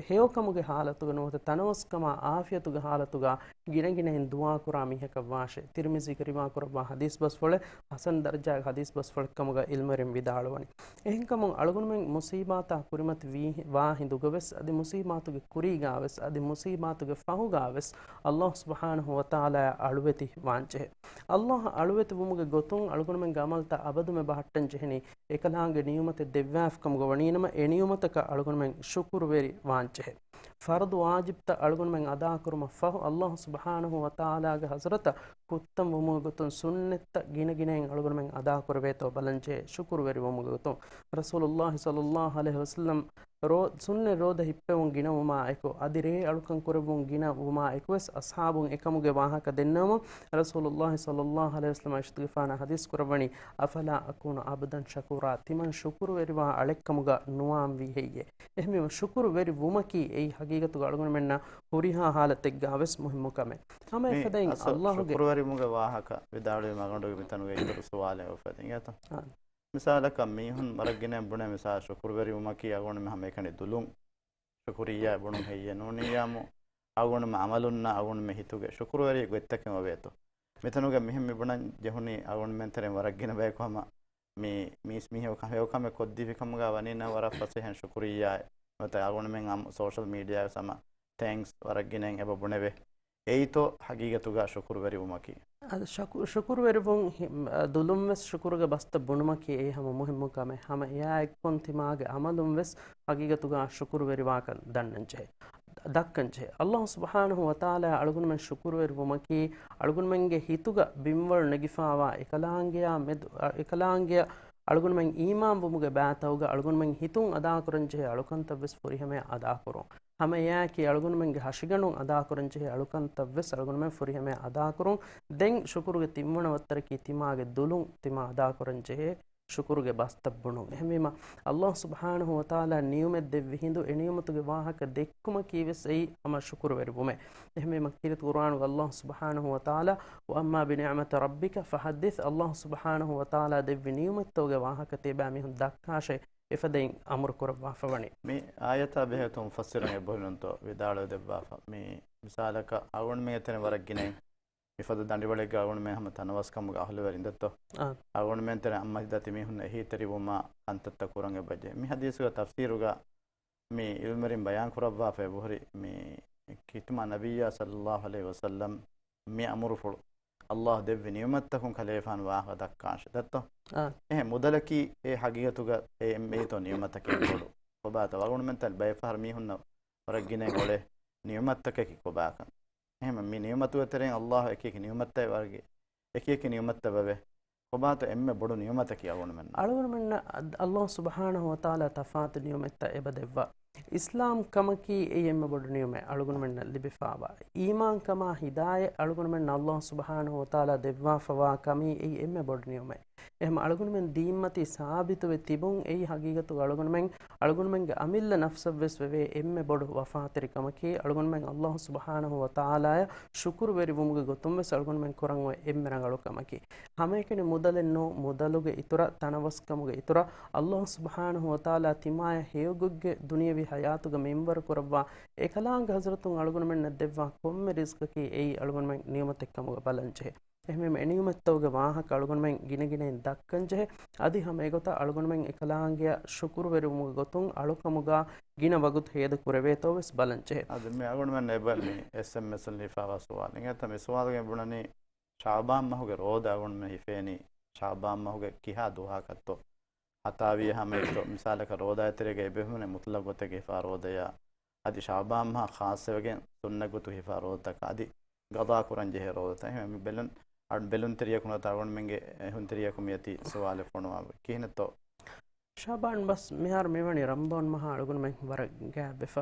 ހެޔޮކަމުގެ ޙާލަތުގަ ނުވަތަ ތަނަވަސްކަމާ ޢާފިޔަތުގެ ޙާލަތުގަ ގިނަގިނައިން ދުޢާކުރާ މީހަކަށް ވާށޭ. ތިރްމިޒީގެ ރިވާކުރައްވާ ޙަދީޘް ބަސްފުޅެއް، ޙަސަން ދަރަޖާގެ ޙަދީޘް ބަސްފުޅެއްކަމުގަ ޢިލްމުވެރިން ވިދާޅުވަނީ. އެހެންކަމުން އަޅުގަނޑުމެން މުސީބާތާ ކުރިމަތި ވީ، ވާ ހިނދުގަވެސް އަދި މުސީބާތުގެ ކުރީގާވެސް އަދި މުސީބާތުގެ ފަހުގާވެސް ﷲ ސުބްޙާނަހޫ ވަތަޢާލާއަށް އަޅުވެތި ވާންޖެހޭ. ﷲ އަށް އަޅުވެތި ވުމުގެ ގޮތުން އަޅުގަނޑުމެންގެ ޢަމަލުތައް އަބަދުމެ ބަހައްޓަން ޖެހެނީ، އެކަލާނގެ ނިޢުމަތެއް ދެއްވާފިކަމުގަ ވަނީނަމަ، އެ ނިޢުމަތަކަށް އަޅުގަނޑުމެން ޝުކުރުވެރި ވާންޖެހޭ. ފަރުޟު ވާޖިބްތައް އަޅުގަނޑުމެން އަދާކުރުމަށް ފަހު، ﷲ ސުބްޙާނަހޫ ވަތަޢާލާގެ ޙަޟްރަތަށް ކުއްތަން ވުމުގެ ގޮތުން ސުންނަތްތައް ގިނަ ގިނައިން އަޅުގަނޑުމެން އަދާކުރެވޭތޯ ބަލަންޖެހޭ، ޝުކުރުވެރިވުމުގެ ގޮތުން. ރަސޫލުﷲ ޞައްލައްލާހު ޢަލައިހި ވަސައްލަމް ރޯ-، ސުންނަތް ރޯދަ ހިއްޕެވުން ގިނަވުމާ އެކު، އަދި ރޭ އަޅުކަން ކުރެއްވުން ގިނަ ވުމާ އެކުވެސް، އަޞްޙާބުން އެކަމުގެ ވާހަކަ ދެންނެވުމުން، ރަސޫލުﷲ ޞައްލައްލާހު ޢަލައިހި ވަސައްލަމަ އިޝްތިފާނާ ޙަދީޘް ކުރައްވަނީ، "أفلا أكون عبدا شكورا" ތިމަން ޝުކުރުވެރިވާ އަޅެއްކަމުގަ ނުވާންވީ ހެއްޔޭ؟ އެހެންވީމަ، ޝުކުރުވެރި ވުމަކީ އެއީ ޙަޤީޤަތުގަ އަޅުގަނޑުމެންނަށް ހުރިހާ ޙާލަތެއްގާވެސް މުހިއްމު ކަމެއް. ހަމަ މި އެފަދައިން އަސްލު ﷲ ގެ ޝުކުރުވެރިވުމުގެ ވާހަކަ ވިދާޅުވީ މަގަނޑުގެ މިތަނުގެ އިތުރު ސުވާލެއް އުފެދިން އިނގޭތަ؟ އާނ. މިސާލަކަށް މީހުން ވަރަށް ގިނައިން ބުނޭ މިސާލަށް ޝުކުރުވެރިވުމަކީ އަޅުގަނޑުމެން ހަމައެކަނި ދުލުން. ޝުކުރިއްޔާ ބުނުން ހެއްޔޭ ނޫނިއްޔާމު އަޅުގަނޑުމެ ޢަމަލުންނާ އަޅުގަނޑުމެ ހިތުގެ ޝުކުރުވެރި ގޮތްތަކެއް އޮވޭތޯ؟ މިތަނުގަ މިހެން މިބުނަން ޖެހުނީ އަޅުގަނޑުމެން ތެރެއިން ވަރަށް ގިނަ ބަޔަކު ހަމަ މި، މީސް މީހަކު ހެޔޮ ކަމެއް ކޮށްދީފި ކަމުގަ ވަނީނަ ވަރަށް ފަސޭހައިން ޝުކުރިއްޔާ. ނުވަތަ އަޅުގަނޑުމެން އަމް-، ސޯޝަލް މީޑިއާ ވެސް ހަމަ ތޭންކްސް ވަރަށް ގިނައިން އެބަ ބުނެވޭ. އެއީތޯ ހަގީގަތުގަ ޝުކުރުވެރިވުމަކީ؟ އަދި ޝަކު-، ޝުކުރުވެރިވުން ހި-، ދުލުން ވެސް ޝުކުރުގެ ބަސްތައް ބުނުމަކީ އެއީ ހަމަ މުހިއްމު ކަމެއް. ހަމަ އެއާއެއްކޮށް ތިމާގެ ޢަމަލުން ވެސް ހަގީގަތުގަ ޝުކުރުވެރިވާކަން ދަންނަންޖެހޭ، ދައްކަންޖެހޭ. ﷲ ސުބްޙާނަހޫ ވަތަޢާލާ އަޅުގަނޑުމެން ޝުކުރުވެރިވުމަކީ އަޅުގަނޑުމެންގެ ހިތުގަ ބިންވަޅު ނެގިފާވާ އެކަލާނގެޔާ މެދު، އަ، އެކަލާނގެޔަށް އަޅުގަނޑުމެން އީމާން ވުމުގެ ބައިތަކުގަ އަޅުގަނޑުމެން ހިތުން އަދާކުރަންޖެހޭ އަޅުކަންތައްވެސް ފުރިހަމަޔަށް އަދާކުރުން. ހަމައެއާއެކީ އަޅުގަނޑުމެންގެ ހަށިގަނޑުން އަދާކުރަންޖެހޭ އަޅުކަންތައްވެސް އަޅުގަނޑުމެން ފުރިހަމަޔަށް އަދާކުރުން. ދެން ޝުކުރުގެ ތިންވަނަ ވައްތަރަކީ ތިމާގެ ދުލުން ތިމާ އަދާކުރަންޖެހޭ ޝުކުރުގެ ބަސްތައް ބުނުން. އެހެންވީމަ، އައްލާހު ސުބްޙާނަހު ވަތަޢާލާ ނިޢުމަތް ދެއްވި ހިނދު އެ ނިޢުމަތުގެ ވާހަކަ ދެއްކުމަކީވެސް އެއީ ހަމަ ޝުކުރުވެރިވުމޭ. އެހެންވީމަ، ކީރިތި ޤުރުއާނުގަ އައްލާހު ސުބްޙާނަހު ވަތަޢާލާ، "وَأَمَّا بِنِعْمَةِ رَبِّكَ فَحَدِّثْ" އައްލާހު ސުބްޙާނަހު ވަތަޢާލާ ދެއްވި ނިޢުމަތްތަކުގެ ވާހަކަ ތިޔަބައިމީހުން ދައްކާށޭ، އެފަދައިން އަމުރު ކުރައްވާފަ ވަނީ. މި އާޔަތާ ބެހޭ އުތު މުފައްސިރުން އެބަހުރި ނޫންތޯ ވިދާޅުވެ ދެއްވާފަ. މި މިސާލަކަށް އަޅުގަނޑުމެންގެ ތެރެއިން ވަރަށް ގިނައިން މިފަދަ ދަނޑިވަޅެއްގަ އަޅުގަނޑުމެން ހަމަ ތަނަވަސްކަމުގަ އަހުލުވެރިން އިނދެތޯ؟ އާ. އަޅުގަނޑުމެން ތެރެ އައްމަ ހިތްދަތި މީހުން އެހީތެރިވުމާ ކަންތައްތައް ކުރަން އެބަޖެހޭ. މި ޙަދީޘުގެ ތަފްސީރުގަ މި ޢިލްމުވެރިން ބަޔާން ކުރައްވާފަ އެބަހުރި މި ކިތުމާ ނަބިއްޔާ ޞައްލައްލާހު ޢަލައިހި ވަސައްލަމް މި އަމުރުފުޅު އައްލާހު ދެއްވި ނިޢުމަތްތަކުން ކަލޭފާނު ވާހަކަ ދައްކާށޭ. ދައްތޯ؟ އާ. އެހެން މުދަލަކީ އެ ޙަޤީޤަތުގަ އެ އެއްމެއްތޯ ނިޢުމަތަކީ ބޮޑު. ކޮބާތޯ އަޅުގަނޑުމެން ތަން ބައެއް ފަހަރު މީހުންނަށް ވަރަށް ގިނައިން އުޅޭ ނިޢުމަތްތަކަކީ ކޮބާކަން. އެހެން މި ނިޢުމަތުގެ ތެރެއިން އައްލާހު އެކި އެކި ނިޢުމަތްތައް ވަރަށް އެކި އެކި ނިޢުމަތްތައް ވެވޭ. ކޮބާތޯ އެންމެ ބޮޑު ނިޢުމަތަކީ އަޅުގަނޑުމެންނަށް؟ އަޅުގަނޑުމެންނަށް އައް-، އައްލާހު ސުބްޙާނަހު ވަތަޢާލާ ތަފާތު ނިޢުމަތްތައް އެބަ ދެއްވާ. އިސްލާމް ކަމަކީ އެއީ އެންމެ ބޮޑު ނިޢުމަތް އަޅުގަނޑުމެންނަށް ލިބިފާވާ. އީމާން ކަމާ ހިދާޔަތް އަޅުގަނޑުމެންނަށް އައްލާހު ސުބްޙާނަހު ވަތަޢާލާ ދެއްވާފަވާ ކަމީ އެއީ އެންމެ ބޮޑު ނިޢުމަތް. އެހެން އަޅުގަނޑުމެން ދީންމަތީ ސާބިތުވެ ތިބުން އެއީ ޙަޤީޤަތުގަ އަޅުގަނޑުމެން، އަޅުގަނޑުމެންގެ އަމިއްލަ ނަފްސަށްވެސް ވެވޭ އެންމެ ބޮޑު ވަފާތެރިކަމަކީ، އަޅުގަނޑުމެން އައްލާހު ސުބްޙާނަހު ވަތަޢާލާއަށް ޝުކުރުވެރިވުމުގެ ގޮތުންވެސް އަޅުގަނޑުމެން ކުރަން އޮތް އެންމެ ރަނގަޅު ކަމަކީ. ހަމައެކަނި މުދަލެއް ނޫން، މުދަލުގެ އިތުރަށް، ތަނަވަސްކަމުގެ އިތުރަށް، އައްލާހު ސުބްޙާނަހު ވަތަޢާލާ ތިމާޔަށް ހެޔޮގޮތްގެ ދުނިޔަވީ ޙަޔާތުގަ މިންވަރު ކުރައްވާ އެކަލާނގެ ޙަޟްރަތުން އަޅުގަނޑުމެންނަށް ދެއްވާ ކޮންމެ ރިޒްޤަކީ އެއީ އަޅުގަނޑުމެން ނިޢުމަތެއްކަމުގަ ބަލަންޖެހޭ. އެހެންވީމަ އެ ނިޢުމަތްތަކުގެ ވާހަކަ އަޅުގަނޑުމެން ގިނަގިނައިން ދައްކަންޖެހޭ. އަދި ހަމަ އެގޮތަށް އަޅުގަނޑުމެން އެކަލާނގެއަށް ޝުކުރުވެރިވުމުގެ ގޮތުން އަޅުކަމުގަ ގިނަ ވަގުތު ހޭދަ ކުރެވޭތޯވެސް ބަލަންޖެހޭ. އަދި މި އަޅުގަނޑުމެން އެބަ މި އެސްއެމްއެސް ވަން ހިފާވާ ސުވާލެއް. އިނގޭތަ މި ސުވާލުގައި ބުނަނީ، ޝަޢުބާން މަހުގެ ރޯދަ އަޅުގަނޑުމެން ހިފޭނީ ޝަޢުބާން މަހުގެ ކިހާ ދުވަހަކަށްތޯ؟ ހަތާވީ ހަމައެއްތޯ؟ މިސާލަކަށް ރޯދާއި ތެރޭގަ އެބެހުމުން މުތުލަޤު ގޮތެއްގަ ހިފާ ރޯދަޔާ، އަދި ޝަޢުބާން މަހަށް ޚާއްޞަވެގެން ސުންނަތް ގޮތު ހިފާ ރޯދަތަކާ، އަދި ޤަޟާ ކުރަން ޖެހޭ ރޯދަތައް. އެހެން މި ބެލުން، އަ، ބެލުންތެރިޔަކު ނުވަތަ އަޅުގަނޑުމެންގެ އެހުންތެރިޔަކު މިއޮތީ ސުވާލެއް ފޮނުވާ ކިހިނެއްތޯ؟ ޝަޢުބާން މަސް މިހާރު މިވަނީ ރަމަޟާން މަހާ އަޅުގަނޑުމެން ވަރަށް ގާތްވެފަ.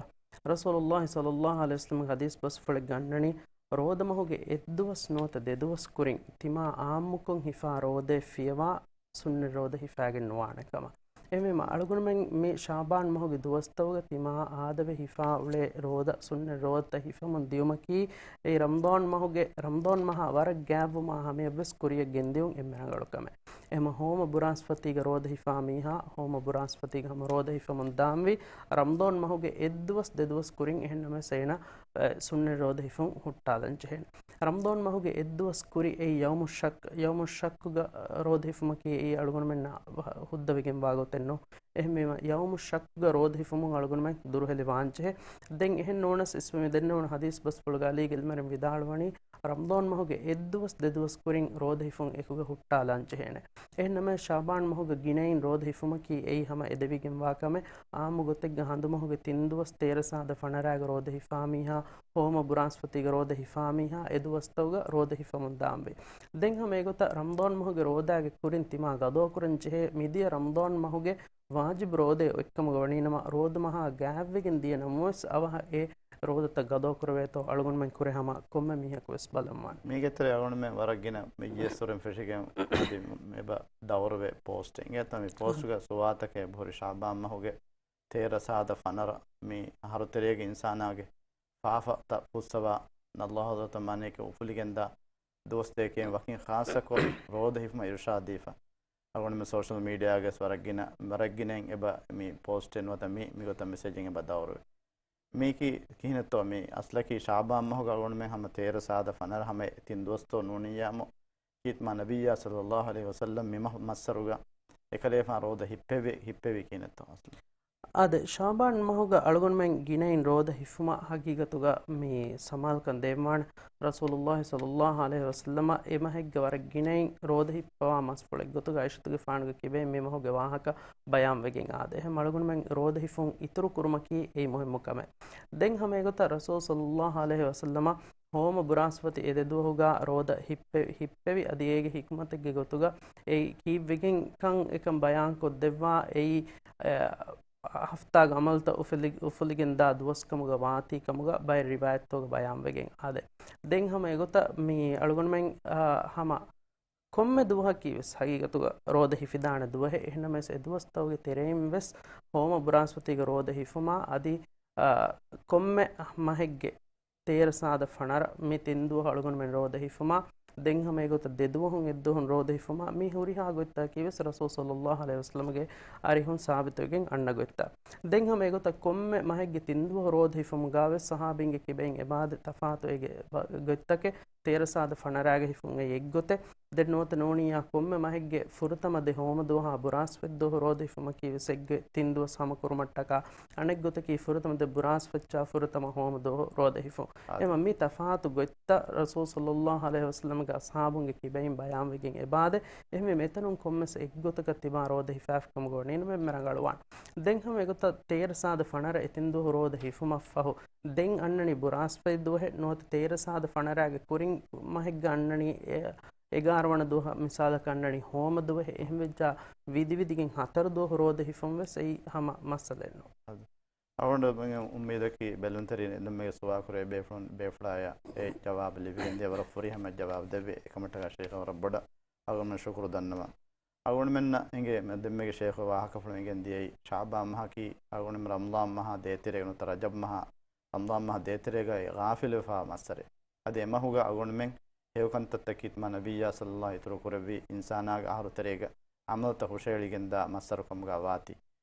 ރަސޫލުﷲ ޞައްލަﷲ ޢަލައިހި ވަސައްލަމްގެ ޙަދީޘް ބަސްފުޅެއް ގަންނަނީ، ރޯދަ މަހުގެ އެއްދުވަސް ނުވަތަ ދެދުވަސް ކުރިން ތިމާ ޢާއްމުކޮށް ހިފާ ރޯދައެއް ފިޔަވާ ސުންނަތް ރޯދަ ހިފާގެން ނުވާނެ ކަމަށް. އެހެންވީމަ، އަޅުގަނޑުމެން މި ޝަޢުބާން މަހުގެ ދުވަސްތަކުގަ ތިމާ އާދަވެ ހިފާ އުޅޭ ރޯދަ، ސުންނަތް ރޯދަތައް ހިފަމުން ދިޔުމަކީ، އެއީ ރަމަޟާން މަހުގެ، ރަމަޟާން މަހާ ވަރަށް ގާތްވުމާ ހަމަޔަށްވެސް ކުރިޔަށް ގެންދިއުން އެންމެ ރަނގަޅު ކަމެއް. އެހެން ހޯމަ ބުރާސްފަތީގަ ރޯދަ ހިފާ މީހާ، ހޯމަ ބުރާސްފަތީގަ ހަމަ ރޯދަ ހިފަމުން ދާންވީ، ރަމަޟާން މަހުގެ އެއްދުވަސް ދެދުވަސް ކުރިން އެހެން ނަމަވެސް އޭނަ، އެ، ސުންނަތް ރޯދަ ހިފުން ހުއްޓާލަން ޖެހޭނެ. ރަމަޟާން މަހުގެ އެއްދުވަސް ކުރި އެއީ ޔައުމުއްޝައްކް، ޔައުމުއްޝައްކުގަ ރޯދަ ހިފުމަކީ އެއީ އަޅުގަނޑުމެންނަށް ހުއްދަވެގެންވާ ގޮތެއް ނޫން. އެހެންވީމަ، ޔައުމުއްޝައްކުގަ ރޯދަ ހިފުމުން އަޅުގަނޑުމެން ދުރުހެލިވާންޖެހޭ. ދެން އެހެން ނޫނަސް އިސްވެ މި ދެންނެވުނު ޙަދީޘް ބަސްފުޅުގަ ޢަލީގެ ޢިލްމުވެރިން ވިދާޅުވަނީ، ރަމަޟާން މަހުގެ އެއްދުވަސް ދެދުވަސް ކުރިން ރޯދަ ހިފުން އެކުގަ ހުއްޓާލާން ޖެހޭނެ. އެހެން ނަމަވެސް، ޝަޢުބާން މަހުގަ ގިނައިން ރޯދަ ހިފުމަކީ އެއީ ހަމަ އެދެވިގެންވާ ކަމެއް. ޢާއްމު ގޮތެއްގަ ހަނދުމަހުގެ ތިން ދުވަސް ތޭރަ ސާދަ ފަނަރާގަ ރޯދަ ހިފާ މީހާ، ހޯމަ ބުރާސްފަތީގަ ރޯދަ ހިފާ މީހާ، އެ ދުވަސްތަކުގަ ރޯދަ ހިފަމުން ދާންވީ. ދެން ހަމަ އެގޮތަށް ރަމަޟާން މަހުގެ ރޯދާގެ ކުރިން ތިމާ ގަޟާ ކުރަން ޖެހޭ މިދިޔަ ރަމަޟާން މަހުގެ ވާޖިބު ރޯދައެއް އޮތްކަމުގަ ވަނީނަމަ، ރޯދަ މަހާ ގާތްވެގެން ދިޔަ ނަމަވެސް، އަވަހަށް އެ ރޯދަތައް ގަޟާ ކުރެވޭތޯ އަޅުގަނޑުމެން ކުރޭ ހަމަ ކޮންމެ މީހަކުވެސް ބަލަންވާނެ. މީގެ ތެރޭ އަޅުގަނޑުމެން ވަރަށް ގިނަ މި ޖިޔަސްވަރުން ފެށިގެން އަދި އެބަ ދައުރުވެ ޕޯސްޓެއް. އިނގޭތަ މި ޕޯސްޓުގަ ސުވާތަކެއް އެބަހުރި ޝަޢުބާން މަހުގެ ތޭރަ ސާދަ ފަނަރަ މި އަހަރު ތެރޭގެ އިންސާނާގެ ފާފަތައް ފުއްސަވާ، ﷲ ޙަޟްރަތަށް މާނައެކެ އުފުލިގެންދާ ދުވަސް ދެކެއިން ވަކިން ޚާއްޞަކޮށް ރޯދަ ހިފުމަށް އިރުޝާދު ދީފަ. އަޅުގަނޑުމެން ސޯޝަލް މީޑިއާގަސް ވަރަށް ގިނަ، ވަރަށް ގިނައިން އެބަ މި ޕޯސްޓެއް ނުވަތަ މި، މިގޮތަށް މެސެޖެއް އެބަ ދައުރުވޭ. މީކީ ކިހިނެއްތޯ މި އަސްލަކީ ޝަޢުބާން މަހުގަ އަޅުގަނޑުމެން ހަމަ ތޭރަ ސާދަ ފަނަރަ ހަމަ ތިން ދުވަސްތޯ ނޫނިއްޔާމު ކީތްމާ ނަބިއްޔާ ޞައްލައްލާހު ޢަލައިހި ވަސައްލަމް މި މަހު މައްސަރުގަ އެކަލޭފާން ރޯދަ ހިއްޕެވި، ހިއްޕެވީ ކިހިނެއްތޯ އަސްލު؟ އާދެ، ޝަޢުބާން މަހުގަ އަޅުގަނޑުމެން ގިނައިން ރޯދަ ހިފުމަށް ހަގީގަތުގަ މި ސަމާލުކަން ދޭންވާނެ. ރަސޫލުﷲ ޞައްލައްލާހު ޢަލައިހި ވަސައްލަމަ އެ މަހެއްގަ ވަރަށް ގިނައިން ރޯދަ ހިއްޕަވާ މަސްފުޅެއްގޮތުގަ ޢާއިޝަތުގެފާނުގެ ކިބައިން މި މަހުގެ ވާހަކަ ބަޔާންވެގެން އާދޭ. އެހެން އަޅުގަނޑުމެން ރޯދަ ހިފުން އިތުރު ކުރުމަކީ އެއީ މުހިއްމު ކަމެއް. ދެން ހަމަ އެގޮތަށް ރަސޫލު ޞައްލައްލާހު ޢަލައިހި ވަސައްލަމަ ހޯމަ ބުރާސްފަތި އެ ދެ ދުވަހުގަ ރޯދަ ހިއްޕެ-، ހިއްޕެވި، އަދި އޭގެ ހިކްމަތެއްގެ ގޮތުގަ އެއީ ކީއްވެގެން ކަން އެކަން ބަޔާންކޮށްދެއްވާ އެއީ، އެ، ހަފްތާގެ އަމަލުތައް އުފުލި-، އުފުލިގެންދާ ދުވަސްކަމުގަ ވާތީ ކަމުގަ ބައެއް ރިވާޔަތްތަކުގަ ބަޔާންވެގެން އާދެ. ދެން ހަމަ އެގޮތަށް މި އަޅުގަނޑުމެން، އާ، ހަމަ ކޮންމެ ދުވަހަކީ ވެސް ހަގީގަތުގަ ރޯދަ ހިފިދާނެ ދުވަހެއް. އެހެންނަމަވެސް އެ ދުވަސްތަކުގެ ތެރެއިން ވެސް ހޯމަ ބުރާސްފަތީގެ ރޯދަ ހިފުމާ އަދި، އާ، ކޮންމެ މަހެއްގެ ތޭރަ ސާދަ ފަނަރަ މި ތިން ދުވަހު އަޅުގަނޑުމެން ރޯދަ ހިފުމާ، ދެން ހަމަ އެގޮތަށް ދެ ދުވަހުން އެއްދުވަހުން ރޯދަ ހިފުމާ، މި ހުރިހާ ގޮތްތަކަކީ ވެސް ރަސޫލު ޞައްލައްލާހު ޢަލައިހި ވަސައްލަމްގެ އަރިހުން ސާބިތުވެގެން އަންނަ ގޮތްތައް. ދެން ހަމަ އެގޮތަށް ކޮންމެ މަހެއްގެ ތިން ދުވަހު ރޯދަ ހިފުމުގަ ވެސް ޞަޙާބީންގެ ކިބައިން އެބައާދެ ތަފާތު އޭގެ ބަ-، ގޮތްތަކެއް. ތޭރަ ސާދަ ފަނަރާގެ ހިފުން އެއީ އެއްގޮތެއް. ދެން ނުވަތަ ނޫނިއްޔާ ކޮންމެ މަހެއްގެ ފުރަތަމަ ދެ ހޯމަ ދުވަހާ ބުރާސްފަތް ދުވަހު ރޯދަ ހިފުމަކީ ވެސް އެއްގޮތް ތިން ދުވަސް ހަމަކުރުމަށްޓަކާ، އަނެއްގޮތަކީ ފުރަތަމަ ދެ ބުރާސްފަތްޗާ ފުރަތަމަ ހޯމަ ދުވަހު ރޯދަ ހިފުން. އާ. އެމަ މި ތަފާތު ގޮތްތައް ރަސޫލު ޞައްލައްލާހު ޢަލައިހި ވަސައްލަމްގެ އަޞްޙާބުންގެ ކިބައިން ބަޔާންވެގެން އެބައާދެ. އެހެންވީމަ އެތަނުން ކޮންމެސް އެއްގޮތަކަށް ތިބާ ރޯދަ ހިފާފިކަމުގަ ވަނީ ނަމަ އެންމެ ރަނގަޅުވާނެ. ދެން ހަމަ އެގޮތަށް ތޭރަ ސާދަ ފަނަރަ އެ ތިން ދުވަހު ރޯދަ ހިފުމަށްފަހު ދެން އަންނަނީ ބުރާސްފަތް ދުވަހެއް ނުވަތަ ތޭރަ ސާދަ ފަނަރާގެ ކުރިން މަހެއްގަ އަންނަނީ އެ-، އެގާރަ ވަނަ ދުވަހަށް މިސާލަކަށް އަންނަނީ ހޯމަ ދުވަހެއް. އެހެންވެއްޖާ ވިދިވިދިގެން ހަތަރު ދުވަހު ރޯދަ ހިފުން ވެސް އެއީ ހަމަ މައްސަލައެއް ނޫން. އަޅުގަނޑު އުއްމީދަކީ ބެލުންތެރިން އެންމެގެ ސުވާލު ކުރޭ ބޭފުޅުން ބޭފުޅާޔަށް އެ ޖަވާބު ލިބިގެން ދިޔަ ވަރަށް ފުރިހަމަ ޖަވާބު ދެއްވި އެކަމަށްޓަކާ ޝޭޚަށް ވަރަށް ބޮޑަށް އަޅުގަނޑުމެން ޝުކުރު ދަންނަވަން. އަޅުގަނޑުމެންނަށް އެނގޭ މެ-، ދެންމެގެ ޝޭޚު ވާހަކަފުޅު އެނގެން ދިޔައީ ޝަޢުބާން މަހަކީ އަޅުގަނޑުމެން ރަމަޟާން މަހާ ދޭތެރޭގަ ނުވަތަ ރަޖަބް މަހާ ރަމަޟާން މަހާ ދޭތެރޭގައި ޣާފިލުވެފާ މައްސަރެއް. އަދި އެ މަހުގަ އަޅުގަނޑުމެން ހެޔޮކަންތައްތަކީ ތިމާ ނަބިއްޔާ ޞައްލައްލާހު އިތުރު ކުރެއްވި އިންސާނާގެ އަހަރު ތެރޭގަ ޢަމަލުތައް ހުށަހެޅިގެންދާ މައްސަރު ކަމުގަ ވާތީ.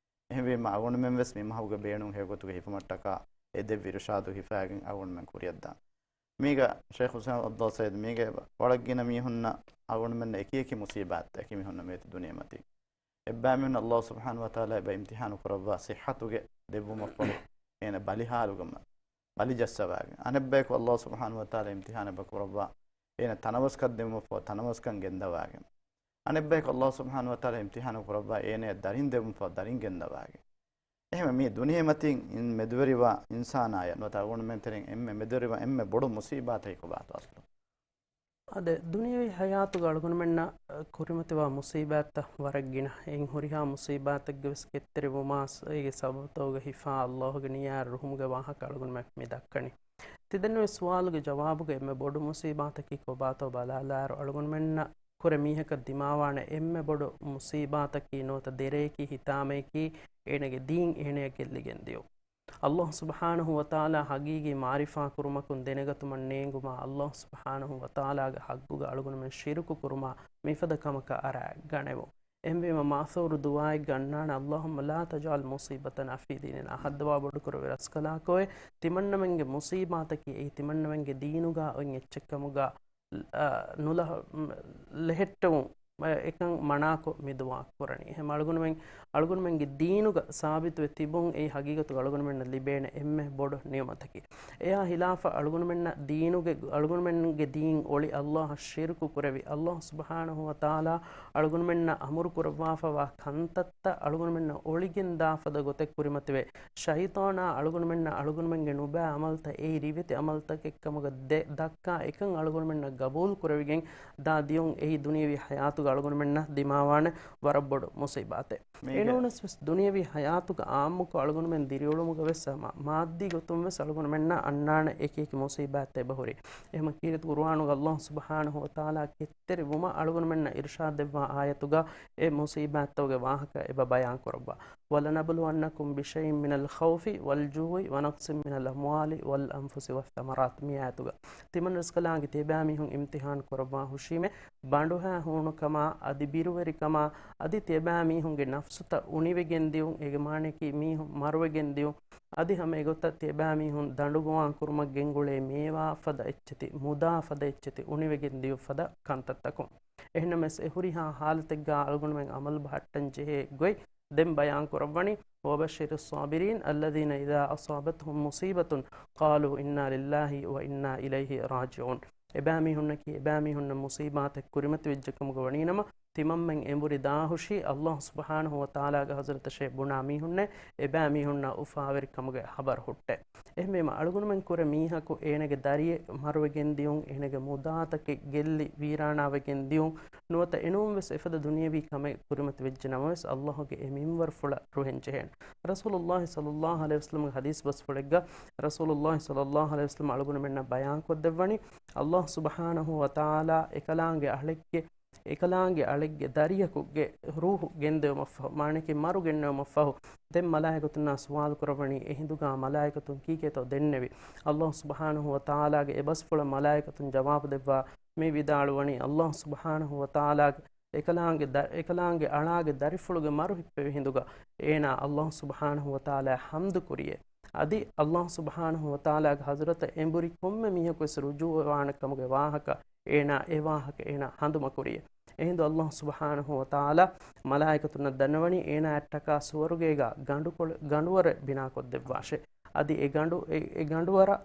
އެހެންވީމަ އަޅުގަނޑުމެން ވެސް މި މަހުގެ ބޭނުން ހެޔޮގޮތުގަ ހިފުމަށްޓަކާ އެ ދެއްވި އިރުޝާދު ހިފާގެން އަޅުގަނޑުމެން ކުރިއަށްދާން. މީގަ ޝޭޚް ޙުސައިން ޢަބްދުﷲ ސައީދު މީގަ ވަޅަށް ގިނަ މީހުންނަށް އަޅުގަނޑުމެންނަށް އެކިއެކި މުޞީބާތްތައް އެކި މީހުންނަށް މިއޮތީ ދުނިޔެމަތީ. އެއްބައިމީހުން ﷲ ސުބްޙާނަހޫ ވަތަޢާލާ އެބަ އިމްތިޙާނު ކުރައްވާ ޞިއްޙަތުގެ ދެއްވުމަށްފަހު އޭނަ ބަލި ޙާލުގަ މަ-، ބަލި ޖައްސަވާގެން. އަނެއްބަޔަކު ﷲ ސުބްޙާނަހޫ ވަތަޢާލާ އިމްތިޙާނަށް އެބަ ކުރައްވާ އޭނަ ތަނަވަސްކަން ދެއްވުމަށްފަހު ތަނަވަސްކަން ގެންދަވާގެން. އަނެއްބަޔަކު ﷲ ސުބްޙާނަހޫ ވަތަޢާލާ އިމްތިޙާނު ކުރައްވާ އޭނަޔަށް ދަރިން ދެއްވުމަށްފަހު ދަރިން ގެންދަވާގެން. އެހެންވެ މި ދުނިޔެމަތިން އިން މެދުވެރިވާ އިންސާނާޔަށް ނުވަތަ އަޅުގަނޑުމެން ތެރެއިން އެންމެ މެދުވެރިވާ އެންމެ ބޮޑު މުޞީބާތަކީ ކޮބާތޯ އަސްލު؟ އާދެ، ދުނިޔެވީ ޙަޔާތުގަ އަޅުގަނޑުމެންނަށް ކުރިމަތިވާ މުޞީބާތްތައް ވަރަށް ގިނަ. އެއިން ހުރިހާ މުޞީބާތެއްގެ ވެސް ކެތްތެރިވުމާ އޭގެ ސަބަބުތަކުގަ ހިފާ ﷲ ގެ ނިޔާ ރުހުމުގެ ވާހަކަ އަޅުގަނޑުމެން މި ދައްކަނީ. ތިދެންނެވި ސުވާލުގެ ޖަވާބުގަ އެންމެ ބޮޑު މުޞީބާތަކީ ކޮބާތޯ ބަލާލާއިރު އަޅުގަނޑުމެންނަށް ކުރެ މީހަކަށް ދިމާވާނެ އެންމެ ބޮޑު މުޞީބާތަކީ ނުވަތަ ދެރަޔަކީ ހިތާމައަކީ އޭނަގެ ދީން އޭނަޔަށް ގެއްލިގެން ދިޔުން. ﷲ ސުބްޙާނަހޫ ވަތަޢާލާ ޙަޤީޤީ މަޢުރިފާ ކުރުމަކުން ދެނެގަތުމަށް ނޭނގުމާ، ﷲ ސުބްޙާނަހޫ ވަތަޢާލާގެ ޙައްޤުގަ އަޅުގަނޑުމެން ޝިރުކު ކުރުމާ މިފަދަ ކަމަކަށް އަރާ ގަނެވުން. އެހެންވީމަ މާޘޫރު ދުޢާއެއްގަ އަންނާނެ، اللهم لا تجعل مصيبتنا في ديننا. ހައްދަވާ ބޮޑުކުރެއްވި ރަސްކަލާކޮއެ، ތިމަންނަމެންގެ މުޞީބާތަކީ އެއީ ތިމަންނަމެންގެ ދީނުގަ އޮތް އެއްޗެއްކަމުގަ، އަ، ނުލަ-، ލެހެއްޓެވުން، އަ، އެކަން މަނާކޮށް މި ދުޢާ ކުރަނީ. އެހެން އަޅުގަނޑުމެން، އަޅުގަނޑުމެންގެ ދީނުގަ ސާބިތުވެ ތިބުން އެއީ ޙަޤީޤަތުގަ އަޅުގަނޑުމެންނަށް ލިބޭނެ އެންމެ ބޮޑު ނިޢުމަތަކީ. އެއާ ޚިލާފަށް އަޅުގަނޑުމެންނަށް ދީނުގެ، އަޅުގަނޑުމެންގެ ދީން އޮޅި ﷲ އަށް ޝިރުކު ކުރެވި، ﷲ ސުބްޙާނަހޫ ވަތަޢާލާ އަޅުގަނޑުމެންނަށް އަމުރު ކުރައްވާފައިވާ ކަންތައްތައް އަޅުގަނޑުމެންނަށް އޮޅިގެން ދާ ފަދަ ގޮތެއް ކުރިމަތިވެ، ޝައިޠާނާ އަޅުގަނޑުމެންނަށް އަޅުގަނޑުމެންގެ ނުބައި ޢަމަލުތައް އެއީ ރިވެތި ޢަމަލުތަކެއްކަމުގަ ދެ-، ދައްކާ އެކަން އަޅުގަނޑުމެންނަށް ގަބޫލު ކުރެވިގެން ދާ ދިޔުން އެއީ ދުނިޔެވީ ޙަޔާތުގަ އަޅުގަނޑުމެންނަށް ދިމާވާނެ ވަރަށް ބޮޑު މުޞީބާތެއް. މީގެ އެނޫނަސް ވެސް ދުނިޔެވީ ޙަޔާތުގަ ޢާއްމުކޮށް އަޅުގަނޑުމެން ދިރިއުޅުމުގަ ވެސް ހަމަ މާއްދީ ގޮތުން ވެސް އަޅުގަނޑުމެންނަށް އަންނާނެ އެކި އެކި މުޞީބާތްތައް އެބަހުރި. އެހެމަ ކީރިތި ޤުރުއާނުގަ ﷲ ސުބްޙާނަހޫ ވަތަޢާލާ ކެތް ތެރިވުމަށް އަޅުގަނޑުމެންނަށް އިރުޝާދު ދެއްވާ އާޔަތުގަ އެ މުޞީބާތްތަކުގެ ވާހަކަ އެބަ ބަޔާން ކުރައްވާ. ولنبلونكم بشيء من الخوف والجوع ونقص من الأموال والأنفس والثمرات މި އާޔަތުގަ ތިމަން ރަސްކަލާނގެ ތިޔަބައިމީހުން އިމްތިޙާން ކުރައްވާ ހުށީމޭ، ބަނޑުހައި ހޫނުކަމާ، އަދި ބިރުވެރިކަމާ، އަދި ތިޔަބައިމީހުންގެ ނަފްސުތައް އުނިވެގެން ދިޔުން، އޭގެ މާނަޔަކީ މީހުން މަރުވެގެން ދިޔުން، އަދި ހަމަ އެގޮތަށް ތިޔަބައިމީހުން ދަނޑުގޮވާން ކުރުމަށް ގެންގުޅޭ މޭވާ ފަދަ އެއްޗެތި، މުދާ ފަދަ އެއްޗެތި އުނިވެގެން ދިޔުން ފަދަ ކަންތައްތަކުން. އެހެންނަމަވެސް އެ ހުރިހާ ޙާލަތެއްގަ އަޅުގަނޑުމެން ޢަމަލު ބަހައްޓަން ޖެހޭ ގޮތް ދެން ބަޔާން ކުރައްވަނީ، وبشر الصابرين الذين إذا أصابتهم مصيبة قالوا إنا لله وإنا إليه راجعون. އެބައިމީހުންނަކީ އެބައިމީހުންނަށް މުޞީބާތެއް ކުރިމަތިވެއްޖެކަމުގަ ވަނީނަމަ، ތިމަންމެން އެނބުރި ދާހުށީ ﷲ ސުބްޙާނަހޫ ވަތަޢާލާގެ ޙަޟްރަތަށޭ ބުނާ މީހުންނޭ، އެބައިމީހުންނަށް އުފާވެރިކަމުގެ ޚަބަރު ހުއްޓޭ. އެހެންވީމަ، އަޅުގަނޑުމެން ކުރެ މީހަކު އޭނަގެ ދަރިއެއް މަރުވެގެން ދިޔުން، އޭނަގެ މުދާތަކެއް ގެއްލި ވީރާނާވެގެން ދިޔުން، ނުވަތަ އެނޫންވެސް އެފަދަ ދުނިޔެވީ ކަމެއް ކުރިމަތިވެއްޖެ ނަމަވެސް، ﷲ ގެ އެ މިންވަރުފުޅަށް ރުހެން ޖެހޭނެ. ރަސޫލުﷲ ޞައްލަﷲ ޢަލައިހި ވަސައްލަމްގެ ޙަދީޘް ބަސްފުޅެއްގަ، ރަސޫލުﷲ ޞައްލަﷲ ޢަލައިހި ވަސައްލަމް އަޅުގަނޑުމެންނަށް ބަޔާންކޮށްދެއްވަނީ، ﷲ ސުބްޙާނަހޫ ވަތަޢާލާ އެކަލާނގެ އަހަރެއްގެ، އެކަލާނގެ އަޅެއްގެ ދަރިޔަކުގެ ރޫޙު ގެންދެވުމަށްފަހު، މާނައަކީ މަރު ގެންނެވުމަށްފަހު، ދެން މަލާއިކަތުންނާ ސުވާލު ކުރައްވަނީ، އެ ހިނދުގާ މަލާއިކަތުން ކީކޭތޯ ދެންނެވި؟ ﷲ ސުބްޙާނަހޫ ވަތަޢާލާގެ އެ ބަސްފުޅަށް މަލާއިކަތުން ޖަވާބު ދެއްވާ، މި ވިދާޅުވަނީ، ﷲ ސުބްޙާނަހޫ ވަތަޢާލާގެ އެކަލާނގެ ދަ-، އެކަލާނގެ އަޅާގެ ދަރިފުޅުގެ މަރު ހިއްޕެވި ހިނދުގަ އޭނާ ﷲ ސުބްޙާނަހޫ ވަތަޢާލާ ޙަމްދު ކުރިޔޭ. އަދި ﷲ ސުބްޙާނަހޫ ވަތަޢާލާގެ ޙަޟްރަތަށް އެނބުރި ކޮންމެ މީހަކުވެސް ރުޖޫޢަވާނެ ކަމުގެ ވާހަކަ އޭނާ އެ ވާހަކަ އޭނާ ހަނދުމަކުރިޔޭ. އެހިނދު ﷲ ސުބްޙާނަހޫ ވަތަޢާލާ މަލާއިކަތުންނަށް ދަންނަވަނީ އޭނާއަށްޓަކާ ސުވަރުގޭގަ ގަނޑުކޮޅެ-، ގަނޑުވަރެއް ބިނާކޮށްދެއްވާށޭ. އަދި އެ ގަނޑު-، އެ، އެ ގަނޑުވަރަށް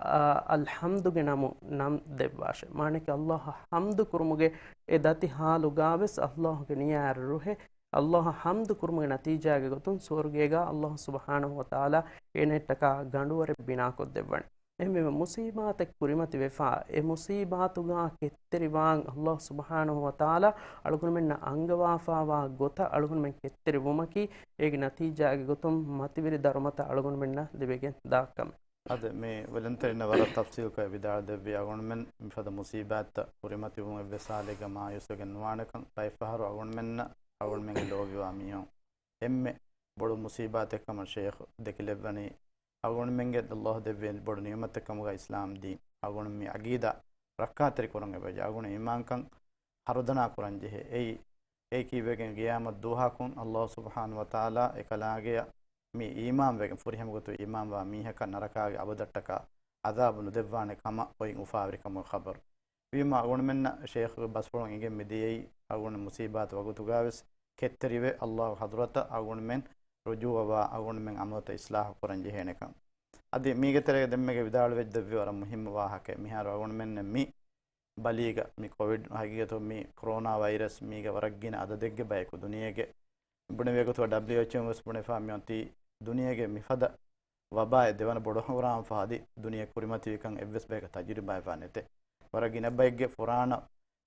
އާ، އަލްޙަމްދުގެ ނަމު-، ނަން ދެއްވާށެ. މާނައަކީ، ﷲ އަށް ޙަމްދު ކުރުމުގެ އެ ދަތި ޙާލުގާވެސް ﷲ ގެ ނިޔާއަށް ރުހެ، ﷲ އަށް ޙަމްދު ކުރުމުގެ ނަތީޖާގެ ގޮތުން ސުވަރުގޭގާ ﷲ ސުބްޙާނަހޫ ވަތަޢާލާ އޭނައަށްޓަކާ ގަނޑުވަރެއް ބިނާކޮށްދެއްވަނީ. އެހެންވީމަ، މުޞީބާތެއް ކުރިމަތިވެފާ، އެ މުޞީބާތުގާ ކެތްތެރިވާން ﷲ ސުބްޙާނަހޫ ވަތަޢާލާ އަޅުގަނޑުމެންނަށް އަންގަވާފާވާ ގޮތަށް އަޅުގަނޑުމެން ކެތްތެރިވުމަކީ، އޭގެ ނަތީޖާގެ ގޮތުން މަތިވެރި ދަރުމަތައް އަޅުގަނޑުމެންނަށް ލިބިގެން ދާ ކަމެއް. އަދި މި ވޮލަންޓަރީންނަށް ވަރަށް ތަފްސީލުކޮށް ވިދާޅުދެއްވި، އަޅުގަނޑުމެން މިފަދަ މުޞީބާތްތައް ކުރިމަތިވުން އެއްވެސް ހާލެއްގަ މާޔޫސްވެގެން ނުވާނެކަން. ބައެއްފަހަރު އަޅުގަނޑުމެންނަށް އަޅުގަނޑުމެންގެ ލޯބިވާ މީހުން އެންމެ ބޮޑު މުޞީބާތެއްކަމަށް ޝޭޚް ދެކިލެއްވަނީ، އަޅުގަނޑުމެންގެ ﷲ ދެއްވި ބޮޑު ނިޢުމަތެއްކަމުގަ އިސްލާމް ދީން. އަޅުގަނޑު މި ޢަޤީދާ ރައްކާތެރި ކުރަން އެބަޖެހޭ. އަޅުގަނޑު އީމާންކަން ހަރުދަނާ ކުރަން ޖެހޭ. އެއީ، އެއީ ކީއްވެގެން ޤިޔާމަތް ދުވަހަކުން ﷲ ސުބްޙާނަހޫ ވަތަޢާލާ އެކަލާނގެއަށް މި އީމާންވެގެން، ފުރިހަމަ ގޮތުން އީމާންވާ މީހަކަށް ނަރަކާގެ އަބަދަށްޓަކާ ޢަޛާބު ނުދެއްވާނެ ކަމަށް އޮތް އުފާވެރިކަމުގެ ޚަބަރު. ވީމާ އަޅުގަނޑުމެންނަށް ޝޭޚުގެ ބަސްފުޅުން އެނގެން މިދިޔައީ، އަޅުގަނޑު މުޞީބާތު ވަގުތުގާވެސް ކެތްތެރިވެ، ﷲ ގެ ޙަޟްރަތަށް އަޅުގަނޑުމެން ރުޖޫޢަވާ، އަޅުގަނޑުމެން ޢަމަލުތައް އިޞްލާޙު ކުރަން ޖެހޭނެކަން. އަދި މީގެ ތެރޭގަ ދެންމެގެ ވިދާޅުވެއްޖެ ދެއްވި ވަރަށް މުހިއްމު ވާހަކައެއް. މިހާރު އަޅުގަނޑުމެންނަށް މި ބަލީގަ މި ކޮވިޑް، ހަގީގަތު މި ކޮރޯނާ ވައިރަސް މީގަ ވަރަށް ގިނަ އަދަދެއްގެ ބަޔަކު ދުނިޔޭގެ ބުނެވޭ ގޮތުގަ ޑަބްލިއުއެޗްއޯ ވެސް ބުނެފާ މިއޮތީ ދުނިޔޭގެ މިފަދަ ވަބާއެއް ދެވަނަ ބޮޑު ހަނގުރާމަ ފަހަ އަދި ދުނިޔެ ކުރިމަތިވިކަން އެއްވެސް ބަޔަކަށް ތަޖުރިބާވެފާ ނެތޭ. ވަރަށް ގިނަ ބައެއްގެ ފުރާނަ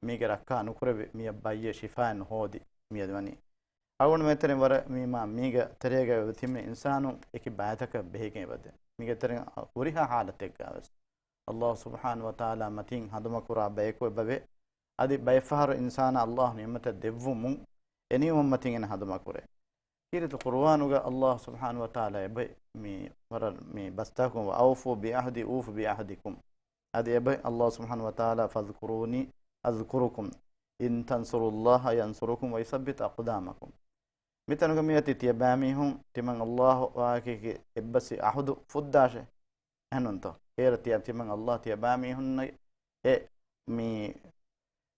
މީގެ ރައްކާ ނުކުރެވި، މިއަށް ބައްޔެއް ޝިފާއެއް ނުހޯދި މިއަދު ވަނީ. އަޅުގަނޑު މޭތެރެން ވަރަށް މީމާ މީގެ ތެރޭގަ ތިމެ އިންސާނުން އެކި ބައިތަކަށް ބެހިގެން އެބަދޭ. މީގެ ތެރެން ހުރިހާ ހާލަތެއްގަވެސް ﷲ ސުބްޙާނަހޫ ވަތަޢާލާ މަތިން ހަނދުމަކުރާ ބަޔަކު އެބަވޭ. އަދި ބައެއްފަހަރު އިންސާނާ ﷲ ނިޢުމަތެއް ދެއްވުމުން އެ ނިޢުމަތް މަތިން އޭނަ ހަނދުމަކުރޭ. ކީރިތި ޤުރުއާނުގަ ﷲ ސުބްޙާނަހޫ ވަތަޢާލާ އެބަ މި ވަރަށް މި ބަސްތަކުން، "وَأَوْفُوا بِعَهْدِي أُوفِ بِعَهْدِكُمْ." އަދި އެބަ ﷲ ސުބްޙާނަހޫ ވަތަޢާލާ، "فَاذْكُرُونِي أَذْكُرْكُمْ، إِنْ تَنْصُرُوا اللَّهَ يَنْصُرْكُمْ وَيُثَبِّتْ أَقْدَامَكُمْ." މިތަނުގަ މިއޮތީ ތިޔަބައިމީހުން ތިމަން ﷲ އާއެކީ އެއްބަސްވި އަހުދު ފުއްދާށޭ. އެހެންނޫންތޯ؟ އޭރަ ތިޔަ-، ތިމަން ﷲ ތިޔަބައިމީހުންނަށް އެ މި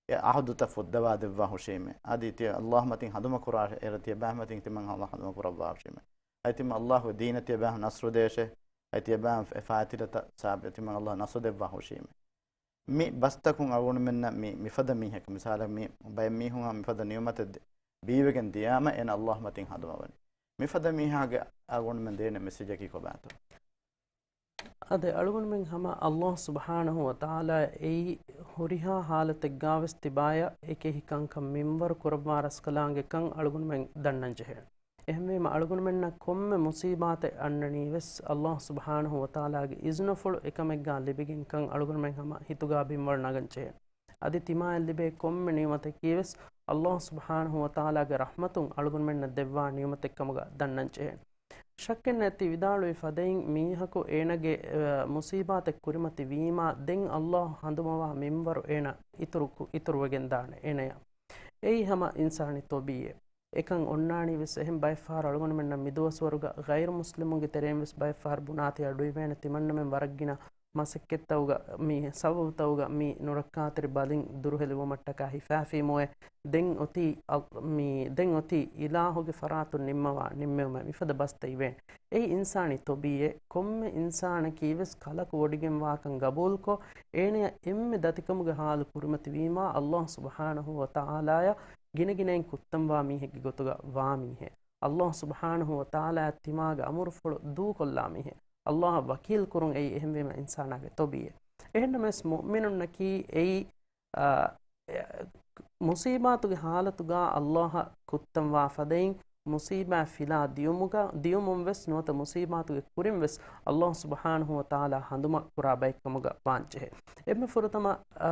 އެ އަހުދުތައް ފުއްދަވާ ދެއްވާ ހުށީމޭ. އަދި ތިޔަ ﷲ މަތިން ހަނދުމަ ކުރާށޭ، އޭރަ ތިޔަބައިމީހުން މަތިން ތިމަން ﷲ ހަނދުމަ ކުރައްވާ ހުށީމޭ. އަދި ތިމަން ﷲ ގެ ދީނަށް ތިޔަބައިމީހުން ނަޞްރު ދޭށޭ. އަދި ތިޔަބައިމީހުން ފަ-، ފާތިލަތައް ސާބިތު ތިމަން ﷲ ނަޞްރު ދެއްވާ ހުށީމޭ. މި ބަސްތަކުން އަޅުގަނޑުމެންނަށް މި، މިފަދަ މީހަކަށް، މިސާލަކަށް މި ބައެއް މީހުން މިފަދަ ނިޢުމަތެއް ދެ-، ބީވެގެން ދިޔާމަ އޭނަ ﷲ މަތިން ހަނދުމަވަނީ. މިފަދަ މީހާގެ އަޅުގަނޑުމެން ދޭނެ މެސެޖަކީ ކޮބާތޯ؟ އަދި އަޅުގަނޑުމެން ހަމަ ﷲ ސުބްޙާނަހޫ ވަތަޢާލާ އެއީ ހުރިހާ ޙާލަތެއްގާވެސް ތިބާޔަށް އެކި ކަންކަން މިންވަރު ކުރައްވާ ރަސްކަލާނގެކަން އަޅުގަނޑުމެން ދަންނަންޖެހޭ. އެހެންވީމަ އަޅުގަނޑުމެންނަށް ކޮންމެ މުޞީބާތެއް އަންނަނީވެސް ﷲ ސުބްޙާނަހޫ ވަތަޢާލާގެ އިޒުނަފުޅު އެކަމެއްގާ ލިބިގެންކަން އަޅުގަނޑުމެން ހަމަ ހިތުގާ ބިންވަޅު ނަގަންޖެހޭ. އަދި ތިމާޔަށް ލިބޭ ކޮންމެ ނިޢުމަތަކީވެސް ﷲ ސުބްޙާނަހޫ ވަތަޢާލާގެ ރަޙްމަތުން އަޅުގަނޑުމެންނަށް ދެއްވާ ނިޢުމަތެއްކަމުގަ ދަންނަންޖެހޭ. ޝައްކެއްނެތި ވިދާޅުވި ފަދައިން މީހަކު އޭނަގެ، އަ، މުޞީބާތެއް ކުރިމަތި ވީމާ، ދެން ﷲ ހަނދުމަވާ މިންވަރު އޭނަ އިތުރު ކު-، އިތުރުވެގެންދާނެ އޭނަޔަށް. އެއީ ހަމަ އިންސާނީ ތޮބީއެއް. އެކަން އޮންނާނީވެސް އެހެން ބައެއްފަހަރު އަޅުގަނޑުމެންނަށް މިދުވަސްވަރުގަ ޣައިރު މުސްލިމުންގެ ތެރެއިންވެސް ބައެއްފަހަރު ބުނާތީ އަޑުއިވޭނެ ތިމަންނަމެން ވަރަށްގިނަ މަސައްކަތްތައުގަ، މި ސަބަބުތައުގަ މި ނުރައްކާތެރި ބަލިން ދުރުހެލިވުމަށްޓަކާ ހިފާފީމުއޭ. ދެން އޮތީ އަ-، މި، ދެން އޮތީ އިލާހުގެ ފަރާތުން ނިންމަވާ، ނިންމެވުމެއް މިފަދަ ބަސްތައް އިވޭނެ. އެއީ އިންސާނީ ތޮބީއެއް. ކޮންމެ އިންސާނަކީވެސް ކަލަކު ވޮޑިގެންވާކަން ގަބޫލުކޮށް، އޭނަޔަށް އެންމެ ދަތިކަމުގެ ހާލު ކުރިމަތިވީމާ، ﷲ ސުބްޙާނަހޫ ވަތަޢާލާޔަށް ގިނަގިނައިން ކުއްތަންވާ މީހެއްގެ ގޮތުގަ ވާ މީހެއް. އައްލާހު ސުބްޙާނަހު ވަތަޢާލާ ތިމާގެ އަމުރުފުޅު ދޫކޮށްލާ މީހެއް. އައްލާހަށް ވަކީލް ކުރުން އެއީ އެހެންވީމަ އިންސާނާގެ ތޮބީއެއް. އެހެންނަމަވެސް މުއުމިނުންނަކީ އެއީ، އާ، އެ، މުޞީބާތުގެ ޙާލަތުގަ އައްލާހަށް ކުއްތަންވާ ފަދައިން، މުޞީބާތް ފިލާ ދިޔުމުގަ، ދިޔުމުން ވެސް ނުވަތަ މުޞީބާތުގެ ކުރިން ވެސް އައްލާހު ސުބްޙާނަހު ވަތަޢާލާ ހަނދުމަ ކުރާ ބައެއްކަމުގަ ވާންޖެހޭ. އެންމެ ފުރަތަމަ، އާ،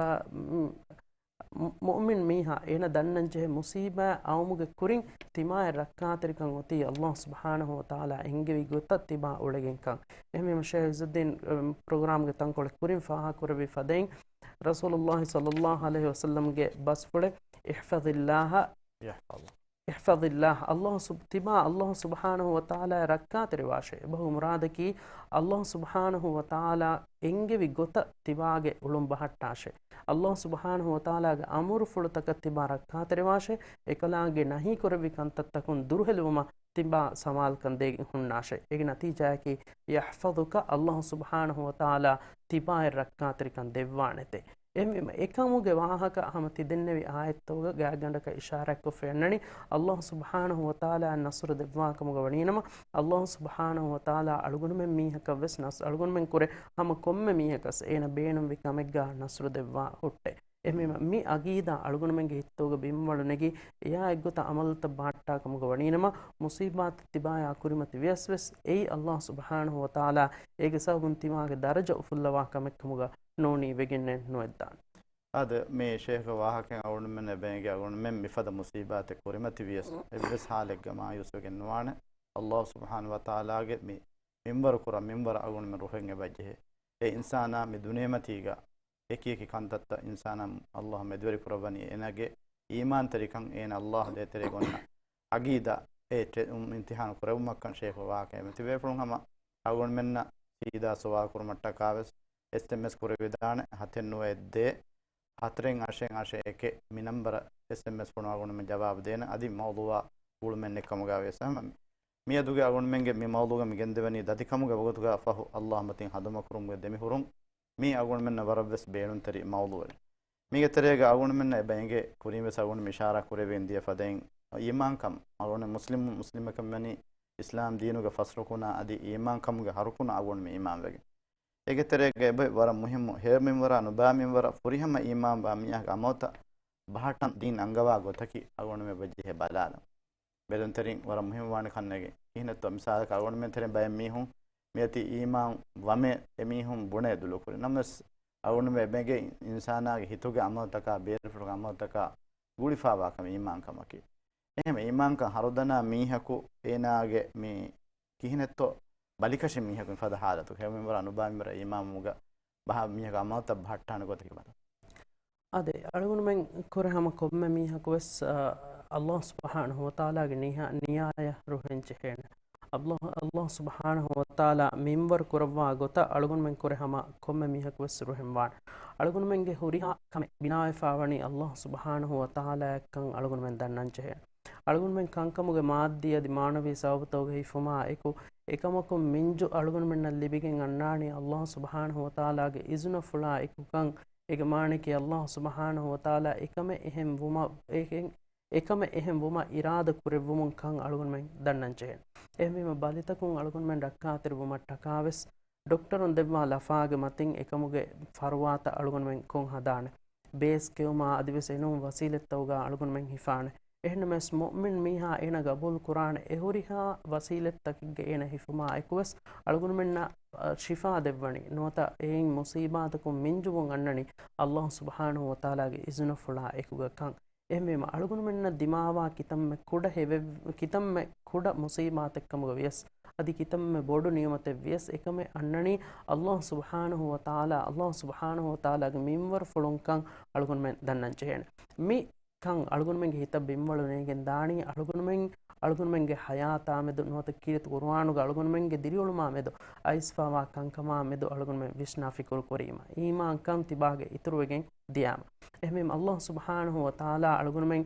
މު-، މުއުމިން މީހާ އޭނަ ދަންނަންޖެހޭ މުޞީބާތް އައުމުގެ ކުރިން ތިމާއަށް ރައްކާތެރިކަން އޮތީ އައްލާހު ސުބްޙާނަހު ވަތަޢާލާ އެންގެވި ގޮތަށް ތިމާ އުޅެގެންކަން. އެހެންވީމަ ޝޭޚް އިއްޒުއްދީން، އަ، ޕްރޮގްރާމްގެ ތަންކޮޅެއް ކުރިން ފާހަގަކުރެއްވި ފަދައިން، ރަސޫލުއްލާހި ޞައްލައްލާހު ޢަލައިހި ވަސައްލަމްގެ ބަސްފުޅެއް، "އިޙްފަޒިއްލާހަ ޔަޙްފަޒު. އިޙްފަޒިއްލާހަ." އައްލާހު ސުބް-، ތިމާ އައްލާހު ސުބްޙާނަހު ވަތަޢާލާ ރައްކާތެރިވާށޭ. އެބަހު މުރާދަކީ، އައްލާހު ސުބްޙާނަހު ވަތަޢާލާ އެންގެވި ގޮތަށް ތިބާގެ އުޅުން ބަހައްޓާށޭ. އައްލާހު ސުބްޙާނަހު ވަތަޢާލާގެ އަމުރުފުޅުތަކަށް ތިބާ ރައްކާތެރިވާށޭ. އެކަލާނގެ ނަހީ ކުރެއްވި ކަންތައްތަކުން ދުރުހެލިވުމަށް ތިބާ ސަމާލުކަން ދޭގެން ހުންނާށޭ. އޭގެ ނަތީޖާއަކީ، ޔަޙްފަޒުކަ، އައްލާހު ސުބްޙާނަހު ވަތަޢާލާ ތިބާއަށް ރައްކާތެރިކަން ދެއްވާނެތޭ. އެހެންވީމަ، އެކަމުގެ ވާހަކަ ހަމަ ތި ދެންނެވި އާޔަތްތަކުގަ ގާތްގަނޑަކަށް އިޝާރާތްކޮށްފަ އަންނަނީ، އައްލާހު ސުބްޙާނަހު ވަތަޢާލާ ނަޞްރު ދެއްވާ ކަމުގަ ވަނީނަމަ، އައްލާހު ސުބްޙާނަހު ވަތަޢާލާ އަޅުގަނޑުމެން މީހަކަށް ވެސް ނަޞް-، އަޅުގަނޑުމެން ކުރެ ހަމަ ކޮންމެ މީހަކަސް އޭނަ ބޭނުންވި ކަމެއްގަ ނަޞްރު ދެއްވާ ހުއްޓޭ. އެހެންވީމަ، މި އަގީދާ އަޅުގަނޑުމެންގެ ހިތުގަ ބިންވަޅު ނެގި، އެއާ އެއްގޮތަށް ޢަމަލުތައް ބަހައްޓާ ކަމުގަ ވަނީނަމަ، މުޞީބާތު ތިބާޔާ ކުރިމަތި ވިޔަސް ވެސް އެއީ އައްލާހު ސުބްޙާނަހު ވަތަޢާލާ އޭގެ ސަބަބުން ތިމާގެ ދަރަޖަ އުފުއްލަވާ ކަމެއް ކަމުގަ ނޫނީ ވެގެންނެއް ނުވެއްދާނެ. އާދެ، މި ޝޭޚް ވާހަކައިން އަޅުގަނޑުމެން އެބައިނގޭ އަޅުގަނޑުމެން މިފަދަ މުޞީބާތެއް ކުރިމަތި ވިޔަސް، އެއްވެސް ހާލެއްގަ މާޔޫސްވެގެން ނުވާނެ. އައްލާހު ސުބްޙާނަހު ވަތަޢާލާގެ މި މިންވަރު ކުރާ މިންވަރަށް އަޅުގަނޑުމެން ރުހެން އެބަޖެހޭ. އެ އިންސާނާ މި ދުނިޔެމަތީގަ އެކި އެކި ކަންތައްތައް އިންސާނާ އައްލާހު މެދުވެރި ކުރައްވަނީ އޭނާގެ އީމާންތެރިކަން، އޭނާ އައްލާހު ދޭތެރޭގަ އޮންނަ އަގީދާ އެ ޓެ-، އުން އިމްތިޙާނު ކުރެވުމަށްކަން ޝޭޚު ވާހަކައެއް މި ތިބޭފުޅުން ހަމަ އަޅުގަނޑުމެންނަށް ސީދާ ސުވާލު ކުރުމަށްޓަކާ ވެސް އެސްއެމްއެސް ކުރެވިދާނެ ހަތެއް ނުވަ އެއް ދޭއް ހަތަރެއް އަށެއް އަށެއް އެކެއް މި ނަންބަރަށް އެސްއެމްއެސް ފޮނުވާ އަޅުގަނޑުމެން ޖަވާބު ދޭނެ. އަދި މައުޟޫޢާ ގުޅުމެއް ނެތް ކަމުގަ ވިޔަސް ހަމަ މިއަދުގެ އަޅުގަނޑުމެންގެ މި މައުޟޫޢުގަ މި ގެންދެވެނީ ދަތިކަމުގެ ވަގުތުގަ ފަހު އައްލާހު މަތިން ހަނދުމަކުރުމުގެ ދެމިހުރުން. މީ އަޅުގަނޑުމެންނަށް ވަރަށްވެސް ބޭނުންތެރި މައުޟޫޢެއް. މީގެ ތެރޭގަ އަޅުގަނޑުމެންނަށް އެބަ އެނގޭ ކުރިންވެސް އަޅުގަނޑު މި އިޝާރާ ކުރެވިގެން ދިޔަ ފަދައިން އީމާންކަން އަޅުގަނޑު މުސްލިމު-، މުސްލިމަކަށް ވަނީ އިސްލާމް ދީނުގެ ފަސް ރުކުނާ އަދި އީމާންކަމުގެ ހަ ރުކުނާ އަޅުގަނޑު މި އީމާންވެގެން. އޭގެ ތެރޭގަ އެބަ ވަރަށް މުހިއްމު ހެޔޮ މިންވަރާ ނުބާ މިންވަރަށް ފުރިހަމަ އީމާންވާ މީހާގެ އަމަލުތައް ބަހައްޓަން ދީން އަންގަވާ ގޮތަކީ އަޅުގަނޑުމެން އެބަޖެހޭ ބަލާލަން. ބެލުންތެރިން ވަރަށް މުހިއްމުވާނެ ކަންނޭނގެ. ކިހިނެއްތޯ މިސާލަކަށް އަޅުގަނޑުމެން ތެރެއިން ބައެއް މީހުން މިއޮތީ އީމާން ވަމޭ އެމީހުން ބުނޭ ދުލުކުރި. ނަމަވެސް އަޅުގަނޑުމެން އެބަ އެނގޭ އިންސާނާގެ ހިތުގެ އަމަލުތަކާ ބޭރުފުޅުގެ އަމަލުތަކާ ގުޅިފާވާ ކަމެއް އީމާންކަމަކީ. އެހެން އީމާންކަން ހަރުދަނާ މީހަކު އޭނާގެ މި ކިހިނެއްތޯ ބަލިކަށި މީހަކު މިފަދަ ހާލަތު ހެޔޮ މިންވަރާ ނުބާ މިންވަރަށް އީމާންވުމުގަ ބަހާ މީހަކު އަމަލުތައް ބަހައްޓާނެ ގޮތަކީ ބަލަން. އާދެ، އަޅުގަނޑުމެން ކުރެ ހަމަ ކޮންމެ މީހަކު ވެސް، އަ، އައްލާހު ސުބްޙާނަހު ވަތަޢާލާގެ ނިޔާ-، ނިޔާޔަށް ރުހެން ޖެހޭނެ. އައްލާހު، އައްލާހު ސުބްޙާނަހު ވަތަޢާލާ މިންވަރު ކުރައްވާ ގޮތަށް އަޅުގަނޑުމެން ކުރެ ހަމަ ކޮންމެ މީހަކު ވެސް ރުހެން ވާނެ. އަޅުގަނޑުމެންގެ ހުރިހާ ކަމެއް ބިނާވެފާ ވަނީ އައްލާހު ސުބްޙާނަހު ވަތަޢާލާއަށްކަން އަޅުގަނޑުމެން ދަންނަން ޖެހޭނެ. އަޅުގަނޑުމެން ކަންކަމުގެ މާއްދީ އަދި މާނަވީ ސަބަބުތަކުގެ ހިފުމާ އެކު، އެކަމަކުން މިންޖު އަޅުގަނޑުމެންނަށް ލިބިގެން އަންނާނީ އައްލާހު ސުބްޙާނަހު ވަތަޢާލާގެ އިޒުނަފުޅާ އެކުކަން. އޭގެ މާނައަކީ އައްލާހު ސުބްޙާނަހު ވަތަޢާލާ އެކަމެއް އެހެން ވުމަށް، އެހެން، އެކަމެއް އެހެން ވުމަށް އިރާދަ ކުރެއްވުމުން ކަން އަޅުގަނޑުމެން ދަންނަން ޖެހޭނެ. އެހެންވީމަ ބަލިތަކުން އަޅުގަނޑުމެން ރައްކާތެރިވުމަށްޓަކާވެސް، ޑޮކްޓަރުން ދެއްވާ ލަފާގެ މަތިން އެކަމުގެ ފަރުވާތައް އަޅުގަނޑުމެން ކޮށް ހަދާނެ. ބޭސް ކެއުމާ އަދިވެސް އެނޫން ވަސީލަތްތަކުގަ އަޅުގަނޑުމެން ހިފާނެ. އެހެންނަމަވެސް މުއުމިން މީހާ އޭނަ ގަބޫލު ކުރާނެ އެ ހުރިހާ ވަސީލަތްތަކެއްގަ އޭނަ ހިފުމާ އެކުވެސް އަޅުގަނޑުމެންނަށް، އަ، ޝިފާ ދެއްވަނީ. ނުވަތަ އެއިން މުޞީބާތަކުން މިންޖުވުން އަންނަނީ އައްލާހު ސުބްޙާނަހު ވަތަޢާލާގެ އިޒުނަފުޅާ އެކުގަ ކަން. އެހެންވީމަ، އަޅުގަނޑުމެންނަށް ދިމާވާ ކިތަންމެ ކުޑަ ހެވެއް-، ކިތަންމެ ކުޑަ މުޞީބާތެއްކަމުގަ ވިޔަސް، އަދި ކިތަންމެ ބޮޑު ނިޢުމަތެއް ވިޔަސް، އެކަމެއް އަންނަނީ އައްލާހު ސުބްޙާނަހު ވަތަޢާލާ، އައްލާހު ސުބްޙާނަހު ވަތަޢާލާގެ މިންވަރުފުޅުންކަން އަޅުގަނޑުމެން ދަންނަން ޖެހޭނެ. މި ކަން އަޅުގަނޑުމެންގެ ހިތަށް ބިންވަޅު ނޭނގެން ދާނީ، އަޅުގަނޑުމެން، އަޅުގަނޑުމެންގެ ޙަޔާތާ މެދު ނުވަތަ ކީރިތި ޤުރުއާނުގަ އަޅުގަނޑުމެންގެ ދިރިއުޅުމާ މެދު އައިސްފާވާ ކަންކަމާ މެދު އަޅުގަނޑުމެން ވިސްނާ ފިކުރު ކުރީމަ، އީމާންކަން ތިބާގެ އިތުރުވެގެން ދިޔާމަ. އެހެންވީމަ، އައްލާހު ސުބްޙާނަހު ވަތަޢާލާ އަޅުގަނޑުމެން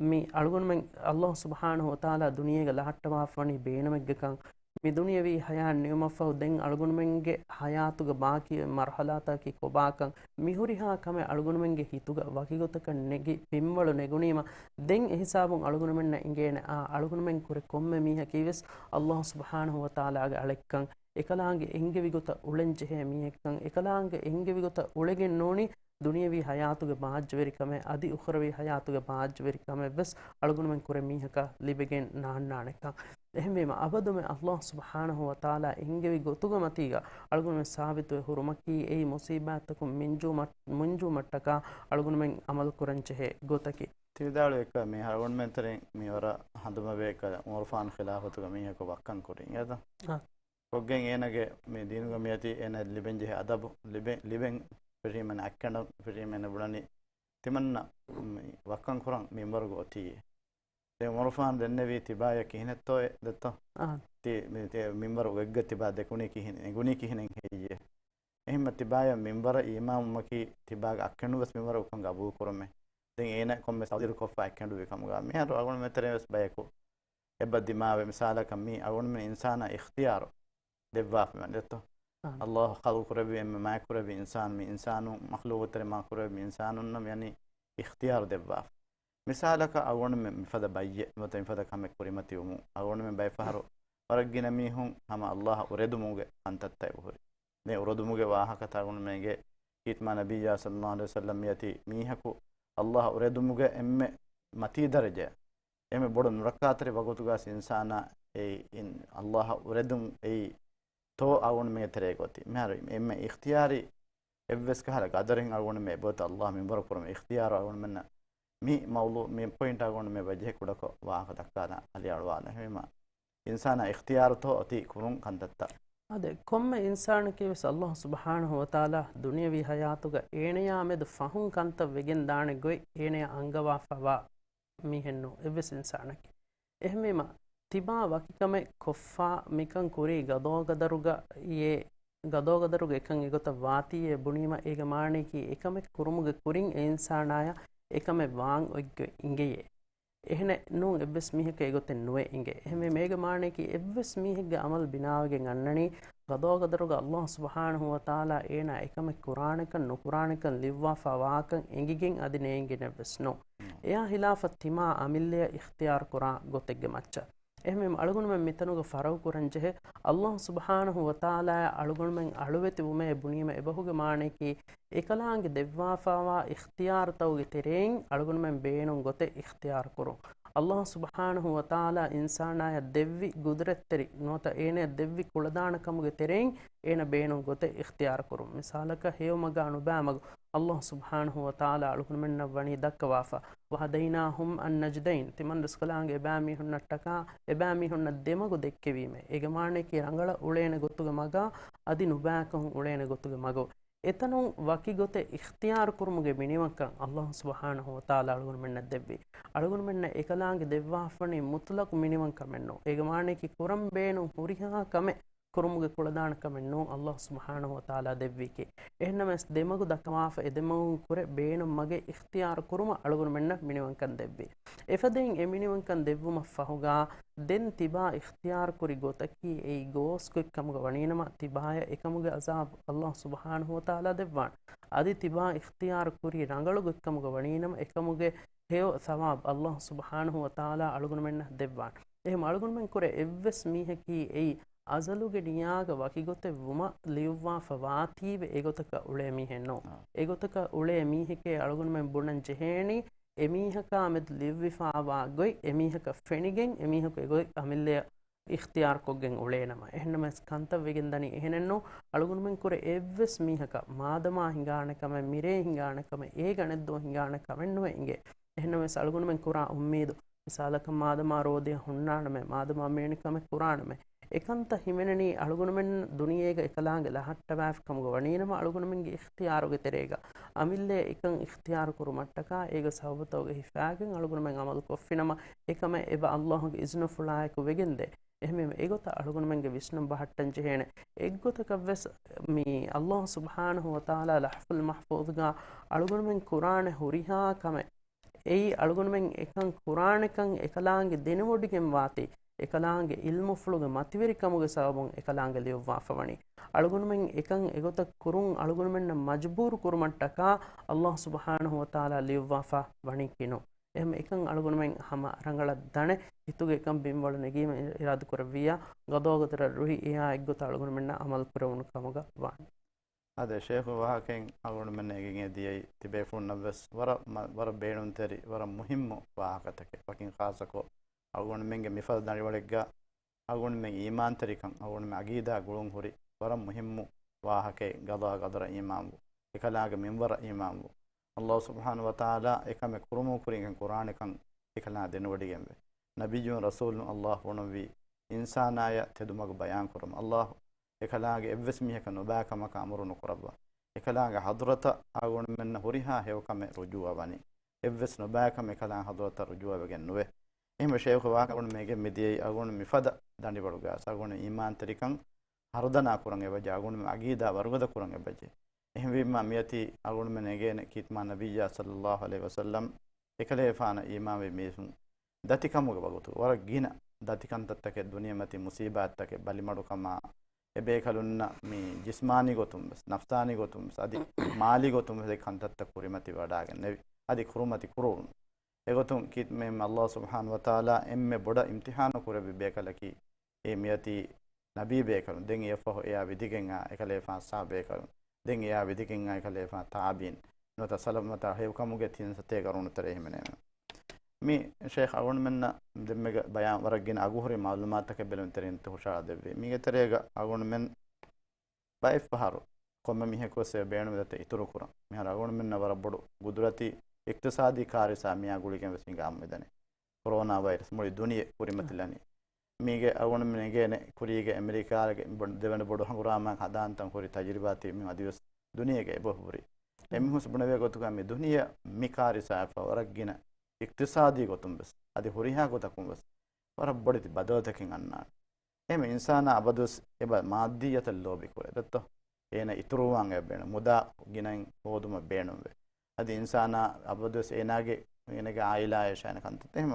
މި، އަޅުގަނޑުމެން، އައްލާހު ސުބްޙާނަހު ވަތަޢާލާ ދުނިޔޭގަ ލަހައްޓަވާފަވަނީ ބޭނުމެއްގެކަން، މި ދުނިޔަވީ ހަޔާތް ނިމުމަށްފަހު ދެން އަޅުގަނޑުމެންގެ ހަޔާތުގެ ބާކީ މަރުހަލާތަކީ ކޮބާކަން، މިހުރިހާ ކަމެއް އަޅުގަނޑުމެންގެ ހިތުގަ ވަކިގޮތަކަށް ނެގި ފިންވަޅު ނެގުނީމަ، ދެން އެހިސާބުން އަޅުގަނޑުމެންނަށް އިނގޭނެ، އާ، އަޅުގަނޑުމެން ކުރެ ކޮންމެ މީހަކީވެސް އައްލާހު ސުބްޙާނަހު ވަތަޢާލާގެ އަޅެއްކަން، އެކަލާނގެ އެންގެވި ގޮތަށް އުޅެން ޖެހޭ މީހެއްކަން، އެކަލާނގެ އެންގެވި ގޮތަށް އުޅެގެން ނޫނީ، ދުނިޔަވީ ހަޔާތުގެ މާއްޖަވެރިކަމެއް އަދި އުޚްރަވީ ހަޔާތުގެ މާއްޖަވެރިކަމެއްވެސް އަޅުގަނޑުމެން ކުރެ މީހަކަށް ލިބެގެން ނާންނާނެކަން. އެހެންވީމަ، އަބަދުމެ އައްލާހު ސުބްޙާނަހު ވަތަޢާލާ އެންގެވި ގޮތުގެ މަތީގަ އަޅުގަނޑުމެން ސާބިތުވެ ހުރުމަކީ އެއީ މުޞީބާތްތަކުން މިންޖޫމަށް-، މިންޖޫމަށްޓަކާ އަޅުގަނޑުމެން ޢަމަލު ކުރަން ޖެހޭ ގޮތަކީ. ތިވިދާޅުވި އެކަ މި އަޅުގަނޑުމެންތެރެއިން މި ވަރަށް ހަނދުމަވޭ ކަލަ ޢުމަރު ފާން ޚިލާފަތުގަ މީހަކު ވައްކަން ކުރިން އެދަ؟ އާ. ކޮށްގެން އޭނަގެ މި ދީނުގަ މިއޮތީ އޭނަ ލިބެން ޖެހޭ އަދަބު ލިބެ-، ލިބެން ފިރީމެން އަތްކަނޑަން ފިރީމެން ބުނަނީ ތިމަންނަ މި ވައްކަން ކުރަން މިންވަރުގަ އޮތީ. ދެން ޢުމަރު ފާން ދެންނެވީ ތިބާޔަށް ކިހިނެއްތޯ އެ ދެއްތޯ؟ އާ. ތި މި-، ތި މިންވަރު އޮތްގަ ތިބާ ދެކުނީ ކިހިނެއް، ނެގުނީ ކިހިނެއް ހެއްޔޭ؟ އެހެންމަ ތިބާޔަށް މިންވަރަށް އީމާންވުމަކީ ތިބާގެ އައްކަނޑުން ވެސް މިންވަރަށް އުކަން ގަބޫލު ކުރުމޭ. ދެން އޭނަ ކޮންމެސް ތަޤްދީރުކޮށްފަ އައްކަނޑުވި ކަމުގަ މިހާރު އަޅުގަނޑުމެން ތެރޭ ވެސް ބަޔަކު އެބަ ދިމާވެ މިސާލަކަށް މީ އަޅުގަނޑުމެން އިންސާނާ އިޚްތިޔާރު ދެއްވާފަ ދެއްތޯ؟ އާ. އައްލާހު ޚަލްޤު ކުރެއްވި އެންމެ މާތް ކުރެއްވި އިންސާނު މި އިންސާނު މަޚްލޫޤުތެރެ މާ ކުރެއްވި އިންސާނުންނަށް މި އަނީ އިޚްތިޔާރު ދެއްވާފަ. މިސާލަކަށް އަޅުގަނޑުމެން މިފަދަ ބައްޔެއް ނުވަތަ މިފަދަ ކަމެއް ކުރިމަތިވުމުން އަޅުގަނޑުމެން ބައެއް ފަހަރު ވަރަށް ގިނަ މީހުން ހަމަ އައްލާހަށް އުރެދުމުގެ ކަންތައްތައް އެބަހުރި. ދެން އުރެދުމުގެ ވާހަކަތައް އަޅުގަނޑުމެންގެ ކީރިތި މާ ނަބިއްޔާ ޞައްލައްލާހު ޢަލައިހި ވަސައްލަމް މިއޮތީ މީހަކު އައްލާހަށް އުރެދުމުގެ އެންމެ މަތީ ދަރަޖަ އެންމެ ބޮޑު ނުރައްކާތެރި ވަގުތުގަ އިންސާނާ އެއީ އިން-، އައްލާހަށް އުރެދުން އެއީ ތޯ އަޅުގަނޑުމެންގެ ތެރޭގަ އޮތީ. މިހާރު އެންމެ އިޚްތިޔާރީ އެއްވެސް ކަހަލަ ގަދަރެއް އަޅުގަނޑުމެން އެބައޮތަ އައްލާހަށް މިންވަރު ކުރުމަށް އިޚްތިޔާރު އަޅުގަނޑުމެންނަށް މި މައުޟޫޢު މި ޕޮއިންޓް އަޅުގަނޑުމެން ބަޖެހެ ކުޑަކޮށް ވާހަކަ ދައްކާލަން އަލިއަޅުވާލަން. އެހެންވީމަ އިންސާނާ އިޚްތިޔާރުތޯ އޮތީ ކުރުން ކަންތައްތައް. އާދެ، ކޮންމެ އިންސާނަކީވެސް އައްލާހު ސުބްޙާނަހު ވަތަޢާލާ ދުނިޔަވީ ހަޔާތުގަ އޭނަޔާ މެދު ފަހުން ކަންތައް ވެގެން ދާނެ ގޮތް އޭނަޔަށް އަންގަވާފަވާ މީހެއްނޫ އެއްވެސް އިންސާނަކީ. އެހެންވީމަ، ތިބާ ވަކިކަމެއް ކޮށްފާ މިކަން ކުރީ ގަޟާގަދަރުގައޭ، ގަޟާގަދަރުގަ އެކަން އެގޮތަށް ވާތީއޭ ބުނީމަ، އޭގެ މާނަޔަކީ އެކަމެއް ކުރުމުގެ ކުރިން އެ އިންސާނާޔަށް އެކަމެއް ވާން އޮތްގޮތް އިނގެޔޭ. އެހެނެއް ނޫން އެއްވެސް މީހަކަށް އެގޮތެއް ނުވެ އިނގޭ. އެހެންވެ މޭގެ މާނަޔަކީ އެއްވެސް މީހެއްގެ އަމަލު ބިނާވެގެން އަންނަނީ، ގަޟާގަދަރުގަ އައްލާހު ސުބްޙާނަހު ވަތަޢާލާ އޭނާ އެކަމެއް ކުރާނެކަން ނުކުރާނެކަން ލިޔުއްވާފަ ވާކަން އެނގިގެން އަދި ނޭނގިގެނެއްވެސް ނޫން. އެޔާ ހިލާފަށް ތިމާ އަމިއްލަޔަށް އިޚްތިޔާރު ކުރާ ގޮތެއްގެ މައްޗަށް. އެހެންވީމަ އަޅުގަނޑުމެން މިތަނުގަ ފަރަގު ކުރަން ޖެހޭ، އައްލާހު ސުބްޙާނަހު ވަތަޢާލާއަށް އަޅުގަނޑުމެން އަޅުވެތި ވުމޭ ބުނީމަ އެބަހުގެ މާނަޔަކީ، އެކަލާނގެ ދެއްވާފަވާ އިޚްތިޔާރުތަކުގެ ތެރެއިން އަޅުގަނޑުމެން ބޭނުން ގޮތެއް އިޚްތިޔާރު ކުރުން. އައްލާހު ސުބްޙާނަހު ވަތަޢާލާ އިންސާނާޔަށް ދެއްވި ގުދުރަތްތެރި ނުވަތަ އޭނަޔަށް ދެއްވި ކުޅަދާނަ ކަމުގެ ތެރެއިން އޭނަ ބޭނުން ގޮތެއް އިޚްތިޔާރު ކުރުން. މިސާލަކަށް ހެޔޮމަގާ ނުބައި މަގު އައްލާހު ސުބްޙާނަހު ވަތަޢާލާ އަޅުގަނޑުމެންނަށް ވަނީ ދައްކަވާފަ. وهديناهما النجدين، ތިމަން ރަސްކަލާނގެ އެބައިމީހުންނަށްޓަކާ، އެބައިމީހުންނަށް ދެމަގު ދެއްކެވީމޭ. އޭގެ މާނަޔަކީ ރަނގަޅަށް އުޅޭނެ ގޮތުގެ މަގާ، އަދި ނުބައިކަހުން އުޅޭނެ ގޮތުގެ މަގު. އެތަނުން ވަކި ގޮތެއް އިޚްތިޔާރު ކުރުމުގެ މިނިވަންކަން އައްލާހު ސުބްޙާނަހު ވަތަޢާލާ އަޅުގަނޑުމެންނަށް ދެއްވި. އަޅުގަނޑުމެންނަށް އެކަލާނގެ ދެއްވާފަނީ މުތުލަޤު މިނިވަންކަމެއްނޫ. އޭގެ މާނަޔަކީ ކުރަން ބޭނުން ހުރިހާ ކަމެއް ކުރުމުގެ ކުޅަދާނަ ކަމެއް ނޫން އައްލާހު ސުބްޙާނަހު ވަތަޢާލާ ދެއްވީކީ. އެހެންނަމަވެސް ދެމަގު ދައްކަވާފަ އެދެމަގުން ކުރެ ބޭނުން މަގެއް އިޚްތިޔާރު ކުރުމަށް އަޅުގަނޑުމެންނަށް މިނިވަންކަން ދެއްވި. އެފަދައިން އެ މިނިވަންކަން ދެއްވުމަށް ފަހުގާ ދެން ތިބާ އިޚްތިޔާރު ކުރި ގޮތަކީ އެއީ ގޯސް ގޮތްކަމުގަ ވަނީނަމަ ތިބާޔަށް އެކަމުގެ ޢަޒާބު އައްލާހު ސުބްޙާނަހު ވަތަޢާލާ ދެއްވާނެ. އަދި ތިބާ އިޚްތިޔާރު ކުރީ ރަނގަޅު ގޮތްކަމުގަ ވަނީނަމަ އެކަމުގެ ހެޔޮ ޘަވާބު އައްލާހު ސުބްޙާނަހު ވަތަޢާލާ އަޅުގަނޑުމެންނަށް ދެއްވާނެ. އެހެން އަޅުގަނޑުމެން ކުރެ އެއްވެސް މީހަކީ އެއީ އަޒަލުގެ ނިޔާގަ ވަކިގޮތެއް ވުމަށް ލިޔުއްވާފަ ވާތީވެ އެގޮތަކަށް އުޅޭ މީހެއް ނޫން. އާ. އެގޮތަކަށް އުޅޭ މީހެކޭ އަޅުގަނޑުމެން ބުނަން ޖެހޭނީ، އެމީހަކާ މެދު ލިޔުއްވިފާވާ ގޮތް އެމީހަކަށް ފެނިގެން އެމީހަކު އެގޮތް އަމިއްލަޔަށް އިޚްތިޔާރުކޮށްގެން އުޅޭނަމަ. އެހެންނަމަވެސް ކަންތައް ވެގެން ދަނީ އެހެނެއްނޫ. އަޅުގަނޑުމެން ކުރެ އެއްވެސް މީހަކަށް މާދަމާ ހިނގާނެ ކަމެއް، މިރޭ ހިނގާނެ ކަމެއް، އޭގަ ނެއްދޯ ހިނގާނެ ކަމެއް ނުވެ އިނގޭ. އެހެންނަމަވެސް އަޅުގަނޑުމެން ކުރާ އުއްމީދު، މިސާލަކަށް މާދަމާ ރޯދަޔަށް ހުންނާނަމޭ، މާދަމާ މޭނި ކަމެއް ކުރާނަމޭ، އެކަންތައް ހިމެނެނީ އަޅުގަނޑުމެން ދުނިޔޭގަ އެކަލާނގެ ލަހައްޓަވާފި ކަމުގަ ވަނީނަމަ އަޅުގަނޑުމެންގެ އިޚްތިޔާރުގެ ތެރޭގަ އަމިއްލަ އެކަން އިޚްތިޔާރު ކުރުމަށްޓަކާ އޭގެ ސަބަބުތަކުގަ ހިފާގެން އަޅުގަނޑުމެން ޢަމަލު ކޮށްފިނަމަ އެކަމެއް އެބަ އައްލާހުގެ އިޒުނަފުޅާއެކު ވެގެންދޭ. އެހެންވީމަ އެގޮތަށް އަޅުގަނޑުމެންގެ ވިސްނުން ބަހައްޓަން ޖެހޭނެ. އެއްގޮތަކަށްވެސް މި އައްލާހު ސުބްޙާނަހު ވަތަޢާލާ ލައުޙުލް މަޙްފޫޡުގަ އަޅުގަނޑުމެން ކުރާނެ ހުރިހާ ކަމެއް އެއީ އަޅުގަނޑުމެން އެކަން ކުރާނެކަން އެކަލާނގެ ދެނެވޮޑިގެން ވާތީ، އެކަލާނގެ ޢިލްމުފުޅުގެ މަތިވެރިކަމުގެ ސަބަބުން އެކަލާނގެ ލިޔުއްވާފަ ވަނީ. އަޅުގަނޑުމެން އެކަން އެގޮތަށް ކުރުން އަޅުގަނޑުމެންނަށް މަޖުބޫރު ކުރުމަށްޓަކާ ﷲ ސުބްޙާނަހޫ ވަތަޢާލާ ލިޔުއްވާފަ ވަނީ ކިނު. އެހެން އެކަން އަޅުގަނޑުމެން ހަމަ ރަނގަޅަށް ދަނެ، ހިތުގެ އެކަން ބިންވަޅު ނެގީމަ އިރާދަކުރެއްވިއްޔާ، ގަޟާ ޤަދަރަށް ރުހި އެއާ އެއްގޮތަށް އަޅުގަނޑުމެންނަށް ޢަމަލު ކުރެވުނު ކަމުގަ ވާނެ. އާދެ، ޝޭޚު ވާހަކައިން އަޅުގަނޑުމެން އެނގިގެން ދިޔައީ ތިބޭފުޅުންނަށް ވެސް ވަރަށް މަ-، ވަރަށް ބޭނުންތެރި، ވަރަށް މުހިއްމު ވާހަކަތަކެއް. ވަކިން ޚާއްޞަކޮށް އަޅުގަނޑުމެންގެ މިފަދަ ދަނޑިވަޅެއްގަ އަޅުގަނޑުމެން އީމާންތެރިކަން، އަޅުގަނޑުމެން ޢަޤީދާ ގުޅުން ހުރި ވަރަށް މުހިއްމު ވާހަކައެއް، ޤަޟާ ޤަދަރަށް އީމާންވު، އެކަލާނގެ މިންވަރަށް އީމާންވު. ﷲ ސުބްޙާނަހޫ ވަތަޢާލާ އެކަމެއް ކުރުމުން ކުރިން ކުރާނެކަން އެކަލާނގެ ދެނެވޮޑިގެންވޭ. ނަބިއްޔުން ރަސޫލުން ﷲ ބުނަންވީ އިންސާނާޔަށް ތެދުމަގު ބަޔާންކުރުމަށް. ﷲ އެކަލާނގެ އެއްވެސް މީހަކަށް ނުބައި ކަމަކަށް އަމުރު ނުކުރައްވާ. އެކަލާނގެ ޙަޟްރަތަށް އަޅުގަނޑުމެންނަށް ހުރިހާ ހެޔޮކަމެއް ރުޖޫޢަވަނީ. އެއްވެސް ނުބައިކަމެއް އެކަލާނގެ ޙަޟްރަތަށް ރުޖޫޢަވެގެން ނުވޭ. އެހެންވެ ޝޭޚު ވާހަކަ އަޅުގަނޑުމެން އެނގެން މިދިޔައީ އަޅުގަނޑު މިފަދަ ދަނޑިވަޅުގަ އަޅުގަނޑު އީމާންތެރިކަން ހަރުދަނާ ކުރަން އެބަޖެ، އަޅުގަނޑު ޢަޤީދާ ވަރުގަދަ ކުރަން އެބަޖެ. އެހެންވީމަ މިއޮތީ އަޅުގަނޑުމެން އެނގޭނެ ކީރިތި މާ ނަބިއްޔާ ޞައްލައްލާހު ޢަލައިހި ވަސައްލަމް އެކަލޭފާނަށް އީމާންވި މީސުން ދަތިކަމުގެ ވަގުތު ވަރަށް ގިނަ ދަތިކަންތައްތަކެއް، ދުނިޔެމަތީ މުޞީބާތްތަކެއް، ބަލިމަޑުކަމާ، އެބޭކަލުންނަށް މި ޖިސްމާނީ ގޮތުން ވެސް، ނަފްސާނީ ގޮތުން ވެސް، އަދި މާލީ ގޮތުން ވެސް އެ ކަންތައްތައް ކުރިމަތިވެވަޑައިގެންނެވި. އަދި ކުރުމަތި ކުރުވުނު. އެގޮތުން ކީރިތި މާ ﷲ ސުބްޙާނަހޫ ވަތަޢާލާ އެންމެ ބޮޑަށް އިމްތިޙާނު ކުރެއްވި ބޭކަލަކީ އެ މިއޮތީ ނަބީ ބޭކަލުން. ދެން އެއަށްފަހު އެއާ ވިދިގެން އާ އެކަލޭފާން ޞަޙާބޭކަލުން. ދެން އެއާ ވިދިގެން އާ އެކަލޭފާން ތާބިޢީން. ނުވަތަ ސަލަފުން ވަތަ ހެޔޮކަމުގެ ތިން ސަތޭކަ ގަރުނު ތެރޭ ހިމެނޭމެ. މި ޝޭޚް އަޅުގަނޑުމެންނަށް ދެންމެގަ ބަޔާން ވަރަށް ގިނަ އަގުހުރި މަޢުލޫމާތުތަކެއް ބެލުންތެރިން ހުށަހަޅާ ދެއްވި. މީގެ ތެރޭގަ އަޅުގަނޑުމެން ބައެއްފަހަރު ކޮންމެ މީހަކުވެސް އެ ބޭނުމެއް ދަތި އިތުރުކުރަން. މިހާރު އަޅުގަނޑުމެންނަށް ވަރަށް ބޮޑު ގުދުރަތީ އިޤްތިޞާދީ ކާރިސާ މިއާ ގުޅިގެން ވެސް ހިނގާ މިދަނީ. ކޮރޯނާ ވައިރަސް މުޅި ދުނިޔެ ކުރިމަތިލަނީ. މީގެ އަޅުގަނޑުމެން އެނގޭނެ ކުރީގެ އެމެރިކާގެ ބޮ-، ދެވަނަ ބޮޑު ހަނގުރާމައިން ހަދާންތަން ހުރި ތަޖުރިބާތީ މި އަދިވެސް ދުނިޔޭގެ އެބަ ހުރި. އެމީހުން ބުނެވޭ ގޮތުގަ މި ދުނިޔެ މި ކާރިސާއަށްފަހު ވަރަށް ގިނަ އިޤްތިޞާދީ ގޮތުން ވެސް އަދި ހުރިހާ ގޮތަކުން ވެސް ވަރަށް ބޮޑެތި ބަދަލުތަކެއް އަންނާނެ. އެހެން އިންސާނާ އަބަދުވެސް އެބަ މާއްދިއްޔަތަށް ލޯބި ކުރޭ ދެއްތޯ؟ އޭނަ އިތުރުވާން އެބަ ބޭނުން، މުދާ ގިނައިން ހޯދުމަށް ބޭނުންވޭ. އަދި އިންސާނާ އަބަދުވެސް އޭނާގެ، އޭނާގެ އާއިލާއަށް އޭނަ ކަންތައް. އެހެން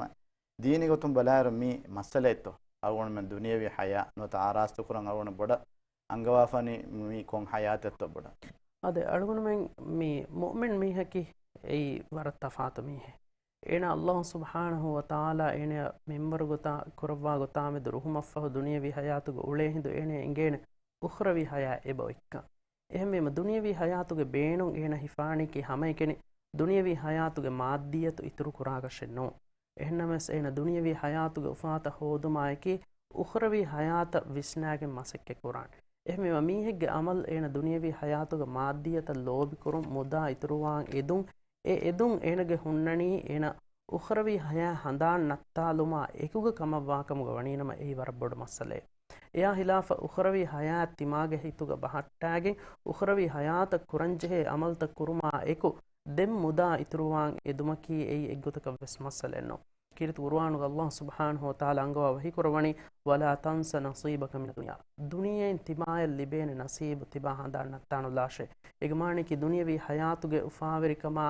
ދީނީ ގޮތުން ބަލާއިރު މީ މައްސަލައެއްތޯ؟ އަޅުގަނޑުމެން ދުނިޔެވީ ޙަޔާތް ނުވަތަ އާރާސްތުކުރަން އަޅުގަނޑު ބޮޑަށް އަންގަވާފަނީ މީ ކޮން ޙަޔާތެއްތޯ ބޮޑަށް. އާދެ، އަޅުގަނޑުމެން މީ މުއުމިން މީހަކީ އެއީ ވަރަށް ތަފާތު މީހެއް. އޭނާ ﷲ ސުބްޙާނަހޫ ވަތަޢާލާ އޭނަޔަށް މިންވަރު ގޮތާ ކުރައްވާ ގޮތާމެދު ރުހުމަށްފަހު ދުނިޔެވީ ޙަޔާތުގެ އުޅޭ ހިނދު އޭނަޔަށް އެނގޭނެ އުޚްރަވީ ޙަޔާތް އެބައޮތްކަން. އެހެންވީމަ ދުނިޔެވީ ޙަޔާތުގެ ބޭނުން އޭނަ ހިފާނީކީ ހަމައެކަނި ދުނިޔެވީ ޙަޔާތުގެ މާއްދިއްޔަތު އިތުރު ކުރާކަށެއް ނޫން. އެހެންނަމަވެސް އޭނަ ދުނިޔެވީ ޙަޔާތުގެ އުފާތައް ހޯދުމާއެކީ އުޚްރަވީ ޙަޔާތަށް ވިސްނާގެން މަސައްކަތް ކުރާނެ. އެހެންވީމަ މީހެއްގެ ޢަމަލު އޭނަ ދުނިޔެވީ ޙަޔާތުގެ މާއްދިއްޔަތަށް ލޯބިކުރުން، މުދާ އިތުރުވާން އެދުން، އެ އެދުން އޭނަގެ ހުންނަނީ އޭނަ އުޚްރަވީ ޙަޔާތް ހަނދާން ނައްތާލުމާ އެކުގަ ކަމަށްވާކަމުގަ ވަނީނަމަ އެއީ ވަރަށް ބޮޑު މައްސަލައެއް. އެއާ ހިލާފަށް އުޚްރަވީ ޙަޔާތް ތިމާގެ ހިތުގަ ބަހައްޓާގެން އުޚްރަވީ ޙަޔާތަށް ކުރަންޖެހޭ ޢަމަލުތައް ކުރުމާ އެކު ދެން މުދާ އިތުރުވާން އެދުމަކީ އެއީ އެއްގޮތަކަށް ވެސް މައްސަލައެއް ނޫން. ކީރިތި ޤުރުއާނުގަ ﷲ ސުބްޙާނަހޫ ވަތަޢާލާ އަންގަވާ ވަޙީކުރައްވަނީ، "ولا تنس نصيبك من الدنيا." ދުނިޔެއިން ތިމާޔަށް ލިބޭނެ ނަސީބު ތިބާ ހަނދާން ނައްތާނުލާށޭ. އޭގެ މާނައަކީ ދުނިޔެވީ ޙަޔާތުގެ އުފާވެރިކަމާ،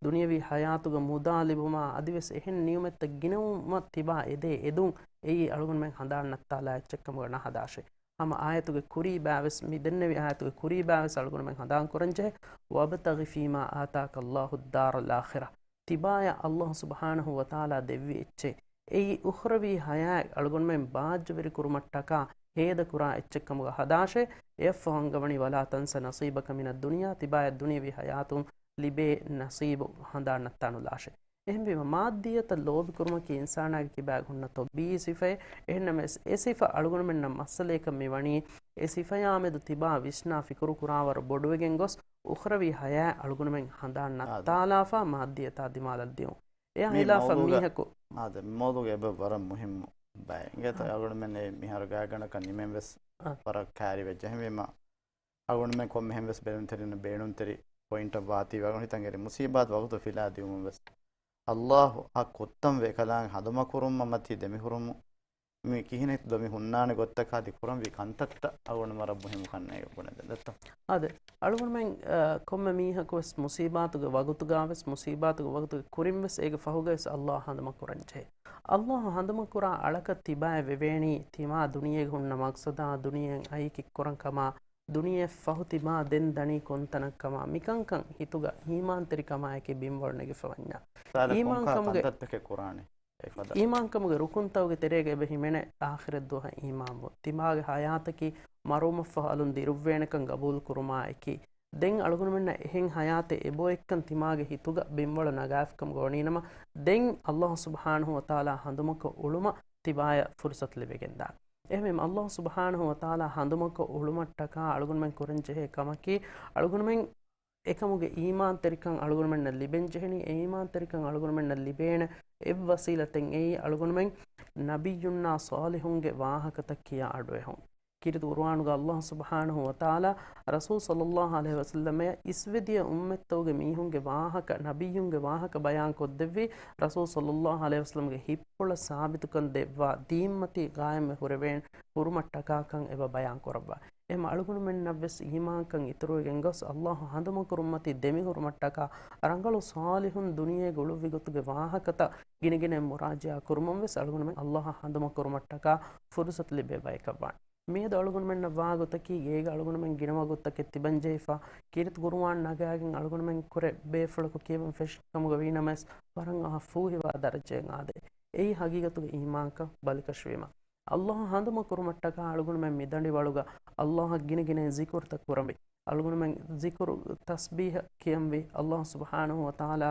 ދުނިޔެވީ ޙަޔާތުގެ މުދާ ލިބުމާ، އަދިވެސް އެހެން ނިޢުމަތްތައް ގިނަވުމަށް ތިބާ އެދޭ އެދުން އެއީ އަޅުގަނޑުމެން ހަނދާން ނައްތާލާ އެއްޗެއްކަމުގަ ނަހަދާށޭ. ހަމަ އާޔަތުގެ ކުރީ ބާވެސް، މި ދެންނެވި އާޔަތުގެ ކުރީ ބާވެސް އަޅުގަނޑުމެން ހަނދާން ކުރަންޖެހޭ، "وابتغ فيما آتاك الله الدار الآخرة." ތިބާޔަށް ﷲ ސުބްޙާނަހޫ ވަތަޢާލާ ދެއްވި އެއްޗެއް، އެއީ އުޚްރަވީ ޙަޔާތް އަޅުގަނޑުމެން ބާއްޖަވެރިކުރުމަށްޓަކާ ހޭދަކުރާ އެއްޗެއްކަމުގަ ހަދާށޭ. އެއަށްފަހު އަންގަވަނީ، "ولا تنس نصيبك من الدنيا." ތިބާޔަށް ދުނިޔެވީ ޙަޔާތުން ލިބޭ ނަސީބު ހަނދާން ނައްތާނުލާށޭ. އެހެންވީމަ، މާއްދިއްޔަތަށް ލޯބިކުރުމަކީ އިންސާނާގެ ކިބާގަ ހުންނަ ޠަބީޢީ ސިފައެއް. އެހެންނަމަވެސް، އެ ސިފަ އަޅުގަނޑުމެންނަށް މައްސަލައަކަށް މިވަނީ، އެ ސިފަޔާމެދު ތިބާ ވިސްނާ ފިކުރު ކުރާވަރު ބޮޑުވެގެން ގޮސް، އުޚްރަވީ ޙަޔާތް އަޅުގަނޑުމެން ހަނދާން އާދެ. ނައްތާލާފަ މާއްދިއްޔަތާ ދިމާލަށް ދިއުން. އެއާ މި ހިލާފަށް މައުޟޫގަ-، މީހަކު އާދެ، މި މައުޟޫގަ އެބަ ވަރަށް މުހިއްމު ބައެއް. އިނގޭތޯ، އާދެ. އަޅުގަނޑުމެން މިހާރު ގާތްގަނޑަކަށް ނިމެން ވެސް އާދެ. ވަރަށް ކައިރިވެއްޖެ. އެހެންވީމަ، އަޅުގަނޑުމެން ކޮންމެހެން ވެސް ބޭނުންތެރިން ބޭނުންތެރި ޕޮއިންޓަށް ވާތީ ވަގުން ހިތަށް އެރި މުސީބާތު ވަގުތު ފިލާ ދިއުމުން ވެސް، ﷲ އަށް ކޮށްތަން ވެ ކަލާނގެ ހަނދުމަކުރުމަށް މަތީ ދެމިހުރުމު، މި ކިހިނެއް ދޮ މި ހުންނާނެ ގޮތަކަށް އަދި ކުރަންވީ ކަންތައްތައް އަޅުގަނޑު ވަރަށް މުހިއްމު ކަންނޭނގެ ބުނެދެން ދެއްތޯ؟ އާދެ، އަޅުގަނޑުމެން، އަ، ކޮންމެ މީހަކު ވެސް މުސީބާތުގެ ވަގުތުގަ ވެސް، މުސީބާތުގެ ވަގުތުގެ ކުރިން ވެސް އޭގެ ފަހުގަ ވެސް ﷲ އަށް ހަނދުމަ ކުރަންޖެހޭ. ﷲ ހަނދުމަކުރާ އަޅަކަށް ތިބާއެއް ވެވޭނީ، ތިމާ ދުނިޔޭގަ ހުންނަ މަގްސަދާ، ދުނިޔެއަށް އައީ ކިއްކުރަން ކަމާ، ދުނިޔެއަށް ފަހު ތިބާ ދެން ދަނީ ކޮންތަނަށް ކަމާ، މިކަންކަން ހިތުގަ އީމާންތެރިކަމާއެކީ ބިންވަޅު ނެގިފަ ވަންޏާ. ތާލެ ކޮންކާ ކަންތައްތަކެއް ކުރާނެ؟ އެފަދަ. އީމާންކަމުގެ ރުކުންތަކުގެ ތެރޭގަ އެބަ ހިމެނޭ އާޚިރަތް ދުވަހަށް އީމާންވުން. ތިމާގެ ހަޔާތަކީ މަރުވުމަށްފަހު އަލުން ދިރުއްވޭނެކަން ގަބޫލު ކުރުމާއެކީ، ދެން އަޅުގަނޑުމެންނަށް އެހެން ހަޔާތެއް އެބައޮތްކަން ތިމާގެ ހިތުގަ ބިންވަޅު ނަގާފިކަމުގަ ވަނީނަމަ، ދެން ﷲ ސުބްޙާނަހޫ ވަތަޢާލާ ހަނދުމަކޮށް އުޅުމަށް ތިބާޔަށް ފުރުޞަތު ލިބިގެންދާނެ. އެހެންވީމަ، ﷲ ސުބްޙާނަހޫ ވަތަޢާލާ ހަނދުމަކޮށް އުޅުމަށްޓަކާ އަޅުގަނޑުމެން ކުރަންޖެހޭ ކަމަކީ، އަޅުގަނޑުމެން އެކަމުގެ އީމާންތެރިކަން އަޅުގަނޑުމެންނަށް ލިބެންޖެހެނީ. އެ އީމާންތެރިކަން އަޅުގަނޑުމެންނަށް ލިބޭނެ އެއްވަސީލަތެއް އެއީ، އަޅުގަނޑުމެން ނަބިއްޔުންނާ ޞާލިޙުންގެ ވާހަކަތައް ކިޔާ އަޑުއެހުން. ކީރިތި ޤުރުއާނުގަ ﷲ ސުބްޙާނަހޫ ވަތަޢާލާ ރަސޫލު ޞައްލައްލާހު ޢަލައިހި ވަސައްލަމައަށް އިސްވެދިޔަ އުއްމަތްތަކުގެ މީހުންގެ ވާހަކަ، ނަބިއްޔުންގެ ވާހަކަ ބަޔާން ކޮށްދެއްވީ، ރަސޫލު ޞައްލައްލާހު ޢަލައިހި ވަސައްލަމަގެ ހިތްޕުޅަށް ސާބިތުކަން ދެއްވާ ދީންމަތީ ޤާއިމްވެ ހުރެވޭން ހުރުމަށްޓަކާކަން އެބަ ބަޔާން ކުރައްވާ. އެހެން އަޅުގަނޑުމެންނަށްވެސް އީމާންކަން އިތުރުވެގެން ގޮސް، ﷲ ހަނދުމަކުރުމަތީ ދެމިހުރުމަށްޓަކާ، ރަނގަޅު ޞާލިޙުން ދުނިޔޭގަ އުޅުއްވި ގޮތުގެ ވާހަކަތައް ގިނަގިނައިން މުރާޖަޢާ ކުރުމަށްވެސް އަޅުގަނޑުމެން ﷲ އަށް ހަނދުމަކުރުމަށްޓަކާ ފުރުޞަތު ލިބޭ ބަޔަކަށްވާނެ. މިއަދު އަޅުގަނޑުމެންނަށް ވާގޮތަކީ، ގޭގަ އަޅުގަނޑުމެން ގިނަ ވަގުތުތަކެއް ތިބަންޖެހިފަ، ކީރިތި ޤުރުއާން ނަގާގެން އަޅުގަނޑުމެން ކުރެ ބޭފުޅަކު ކިޔަވަން ފެށި ކަމުގަ ވީނަމަވެސް، ވަރަށް އަހާ ފޫހިވާ ދަރަޖައެއް އާދޭ. އެއީ ހަގީގަތުގެ އީމާންކަން ބަލިކަށިވީމަ. ﷲ އަށް ހަނދުމަކުރުމަށްޓަކާ އަޅުގަނޑުމެން މިދަނޑިވަޅުގަ ﷲ އަށް ގިނަގިނައިން ޒިކުރުތައް ކުރަންވީ. އަޅުގަނޑުމެން ޒިކުރު ތަސްބީޙަ ކިޔަންވީ. ﷲ ސުބްޙާނަހޫ ވަތަޢާލާ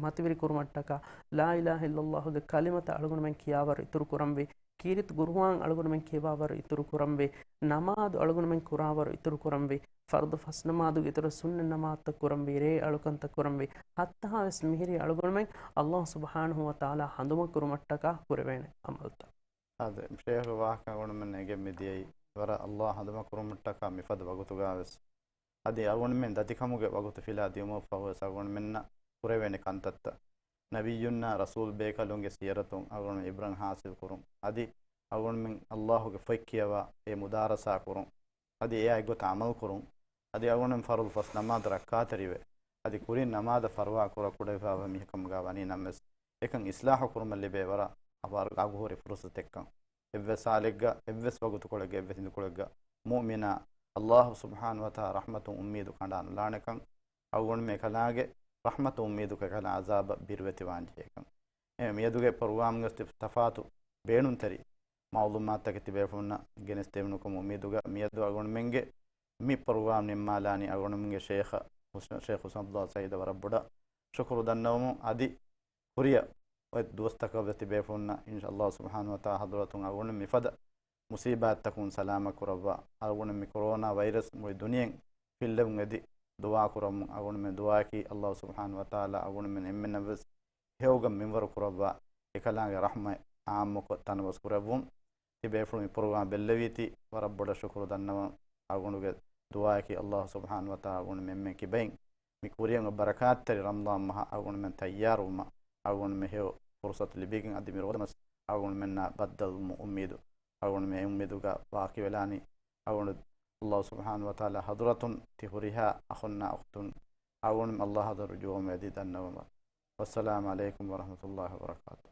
މަތިވެރި ކުރުމަށްޓަކާ ލާ އިލާހަ އިއްލައްލާހުގެ ކަލިމަތައް އަޅުގަނޑުމެން ކިޔާވަރު އިތުރު ކުރަންވީ. ކީރިތި ޤުރުއާން އަޅުގަނޑުމެން ކިޔަވާވަރު އިތުރު ކުރަންވީ. ނަމާދު އަޅުގަނޑުމެން ކުރާވަރު އިތުރު ކުރަންވީ. ފަރުޟު ފަސް ނަމާދުގެ އިތުރަށް ސުންނަ ނަމާދުތައް ކުރަންވީ. ރޭ އަޅުކަންތައް ކުރަންވީ. ހަތްތަހާވެސް މިހިރީ އަޅުގަނޑުމެން ﷲ ސުބްޙާނަހޫ ވަތަޢާލާ ހަނދުމަކުރުމަށްޓަކާ ކުރެވޭނެ ޢަމަލުތައް. އާދެ، ޝޭޚްގެ ވާހަކަ އަޅުގަނޑުމެން އެނގެން މިދިޔައީ، ވަރަށް ﷲ ހަނދުމަކުރުމަށްޓަކާ މިފަދަ ވަގުތުގަވެސް އަދި އަޅުގަނޑުމެން ދަތިކަމުގެ ވަގުތު ފިލާ ދިއުމަށްފަހުވެސް އަޅުގަނޑުމެންނަށް ކުރެވޭނެ ކަންތައްތައް، ނަބިއްޔުންނާ ރަސޫލް ބޭކަލުންގެ ސީރަތުން އަޅުގަނޑުމެން ޢިބްރަތް ޙާޞިލް ކުރުން، އަދި އަޅުގަނޑުމެން ﷲގެ ފޮތް ކިޔަވާ އެ މުދާރަސާ ކުރުން، އަދި އެއާ އެއްގޮތަށް ޢަމަލު ކުރުން، އަދި އަޅުގަނޑުމެން ފަރުޟު ފަސް ނަމާދު ރައްކާތެރިވެ، އަދި ކުރިން ނަމާދަށް ފަރުވާ ކުރަ ކުޑަވެފަވާ މީހަކަމުގަ ވަނީ ނަމަވެސް، އެކަން އިޞްލާޙު ކުރުމަށް ލިބޭ ވަރަށް އަގު، އަގުހުރި ފުރުޞަތެއްކަން. އެއްވެސް ޙާލެއްގަ، އެއްވެސް ވަގުތުކޮޅެއްގަ، އެއްވެސް ހިނދުކޮޅެއްގަ މުއުމިނާ ﷲ ސުބްޙާނަހޫ ވަތަޢާލާ ރަޙްމަތުން އުއްމީދު ކަނޑާނުލާނެކަން، އަޅުގަނޑުމެން އެކަލާނގެ ރަޙްމަތުން އުއްމީދުކޮށް އެކަލާ ޢަޒާބަށް ބިރުވެތިވާން ޖެހޭކަން. އެ މިއަދުގެ ޕްރޮގްރާމްގަ ތަފާތު ބޭނުންތެރި މަޢުލޫމާތުތަކެއް ތިބޭފުޅުންނަށް ގެނެސްދެވުނުކަމުގެ އުއްމީދުގަ، މިއަދު އަޅުގަނޑުމެންގެ މި ޕްރޮގްރާމް ނިންމާލާނީ. އަޅުގަނޑުމެންގެ ޝޭޚް ޙުސް، ޝޭޚް ޙުސްނު ޢަބްދުﷲ ސަޢީދަށް ވަރަށް ބޮޑަށް ޝުކުރު ދަންނަވަމުން، އަދި ކުރިއަށް އޮތް ދުވަސްތަކަށްވެސް ތިބޭފުޅުންނަށް އިންޝާﷲ ސުބްޙާނަހޫ ވަތަޢާލާ ޙަޟްރަތުން އަޅުގަނޑު މިފަދަ މުޞީބާތްތަކުން ސަލާމަތް ކުރައްވާ، އަޅުގަނޑު މި ކޮރޯނާ ވައިރަސް މުޅި ދުނިޔެއިން ފިއްލެވުން އެދި ދުޢާ ކުރަމުން އަޅުގަނޑުމެން ދުޢާއަކީ ﷲ ސުބްޙާނަހޫ ވަތަޢާލާ އަޅުގަނޑުމެން އެންމެންނަށްވެސް ހެޔޮކޮށް މިންވަރު ކުރައްވާ، އެކަލާނގެ ރަޙްމަތް ޢާއްމުކޮށް ތަނަވަސް ކުރެއްވުން. ތިބޭފުޅުން މި ޕްރޮގްރާމް ބެއްލެވީތީ ވަރަށް ބޮޑަށް ޝުކުރު ދަންނަވަން. އަޅުގަނޑުގެ ދުޢާއަކީ ﷲ ސުބްޙާނަހޫ ވަތަޢާލާ އަޅުގަނޑުމެން އެންމެން ކިބައިން މި ކުރިއަށް ބަރަކާތްތެރި ރަމަޟާން މަހަށް އަޅުގަނޑުމެން ތައްޔާރުވުމަށް އަޅުގަނޑުމެން ހެޔޮ ފުރުޞަތު ލިބިގެން، އަދި މި ރޯދަމަސް އަޅުގަނޑުމެންނާ ބައްދަލުވުމުގެ އުއްމީދު އަޅުގަނޑުމެން އެ އުއްމީދުގަ ބާކީވެލާނީ. އަޅުގަނޑު ﷲ ސުބްޙާނަހޫ ވަތަޢާލާ ޙަޟްރަތުން ތި ހުރިހާ އަޚުންނާ އުޚްތުން އަޅުގަނޑުމެން ﷲ ޙަޟްރަތަށް ރުޖޫޢަވުމަށް އެދި ދަންނަވަމުން. ވައްސަލާމު ޢަލައިކުމް ވަރަޙްމަތުﷲ ވަބަރަކާތު.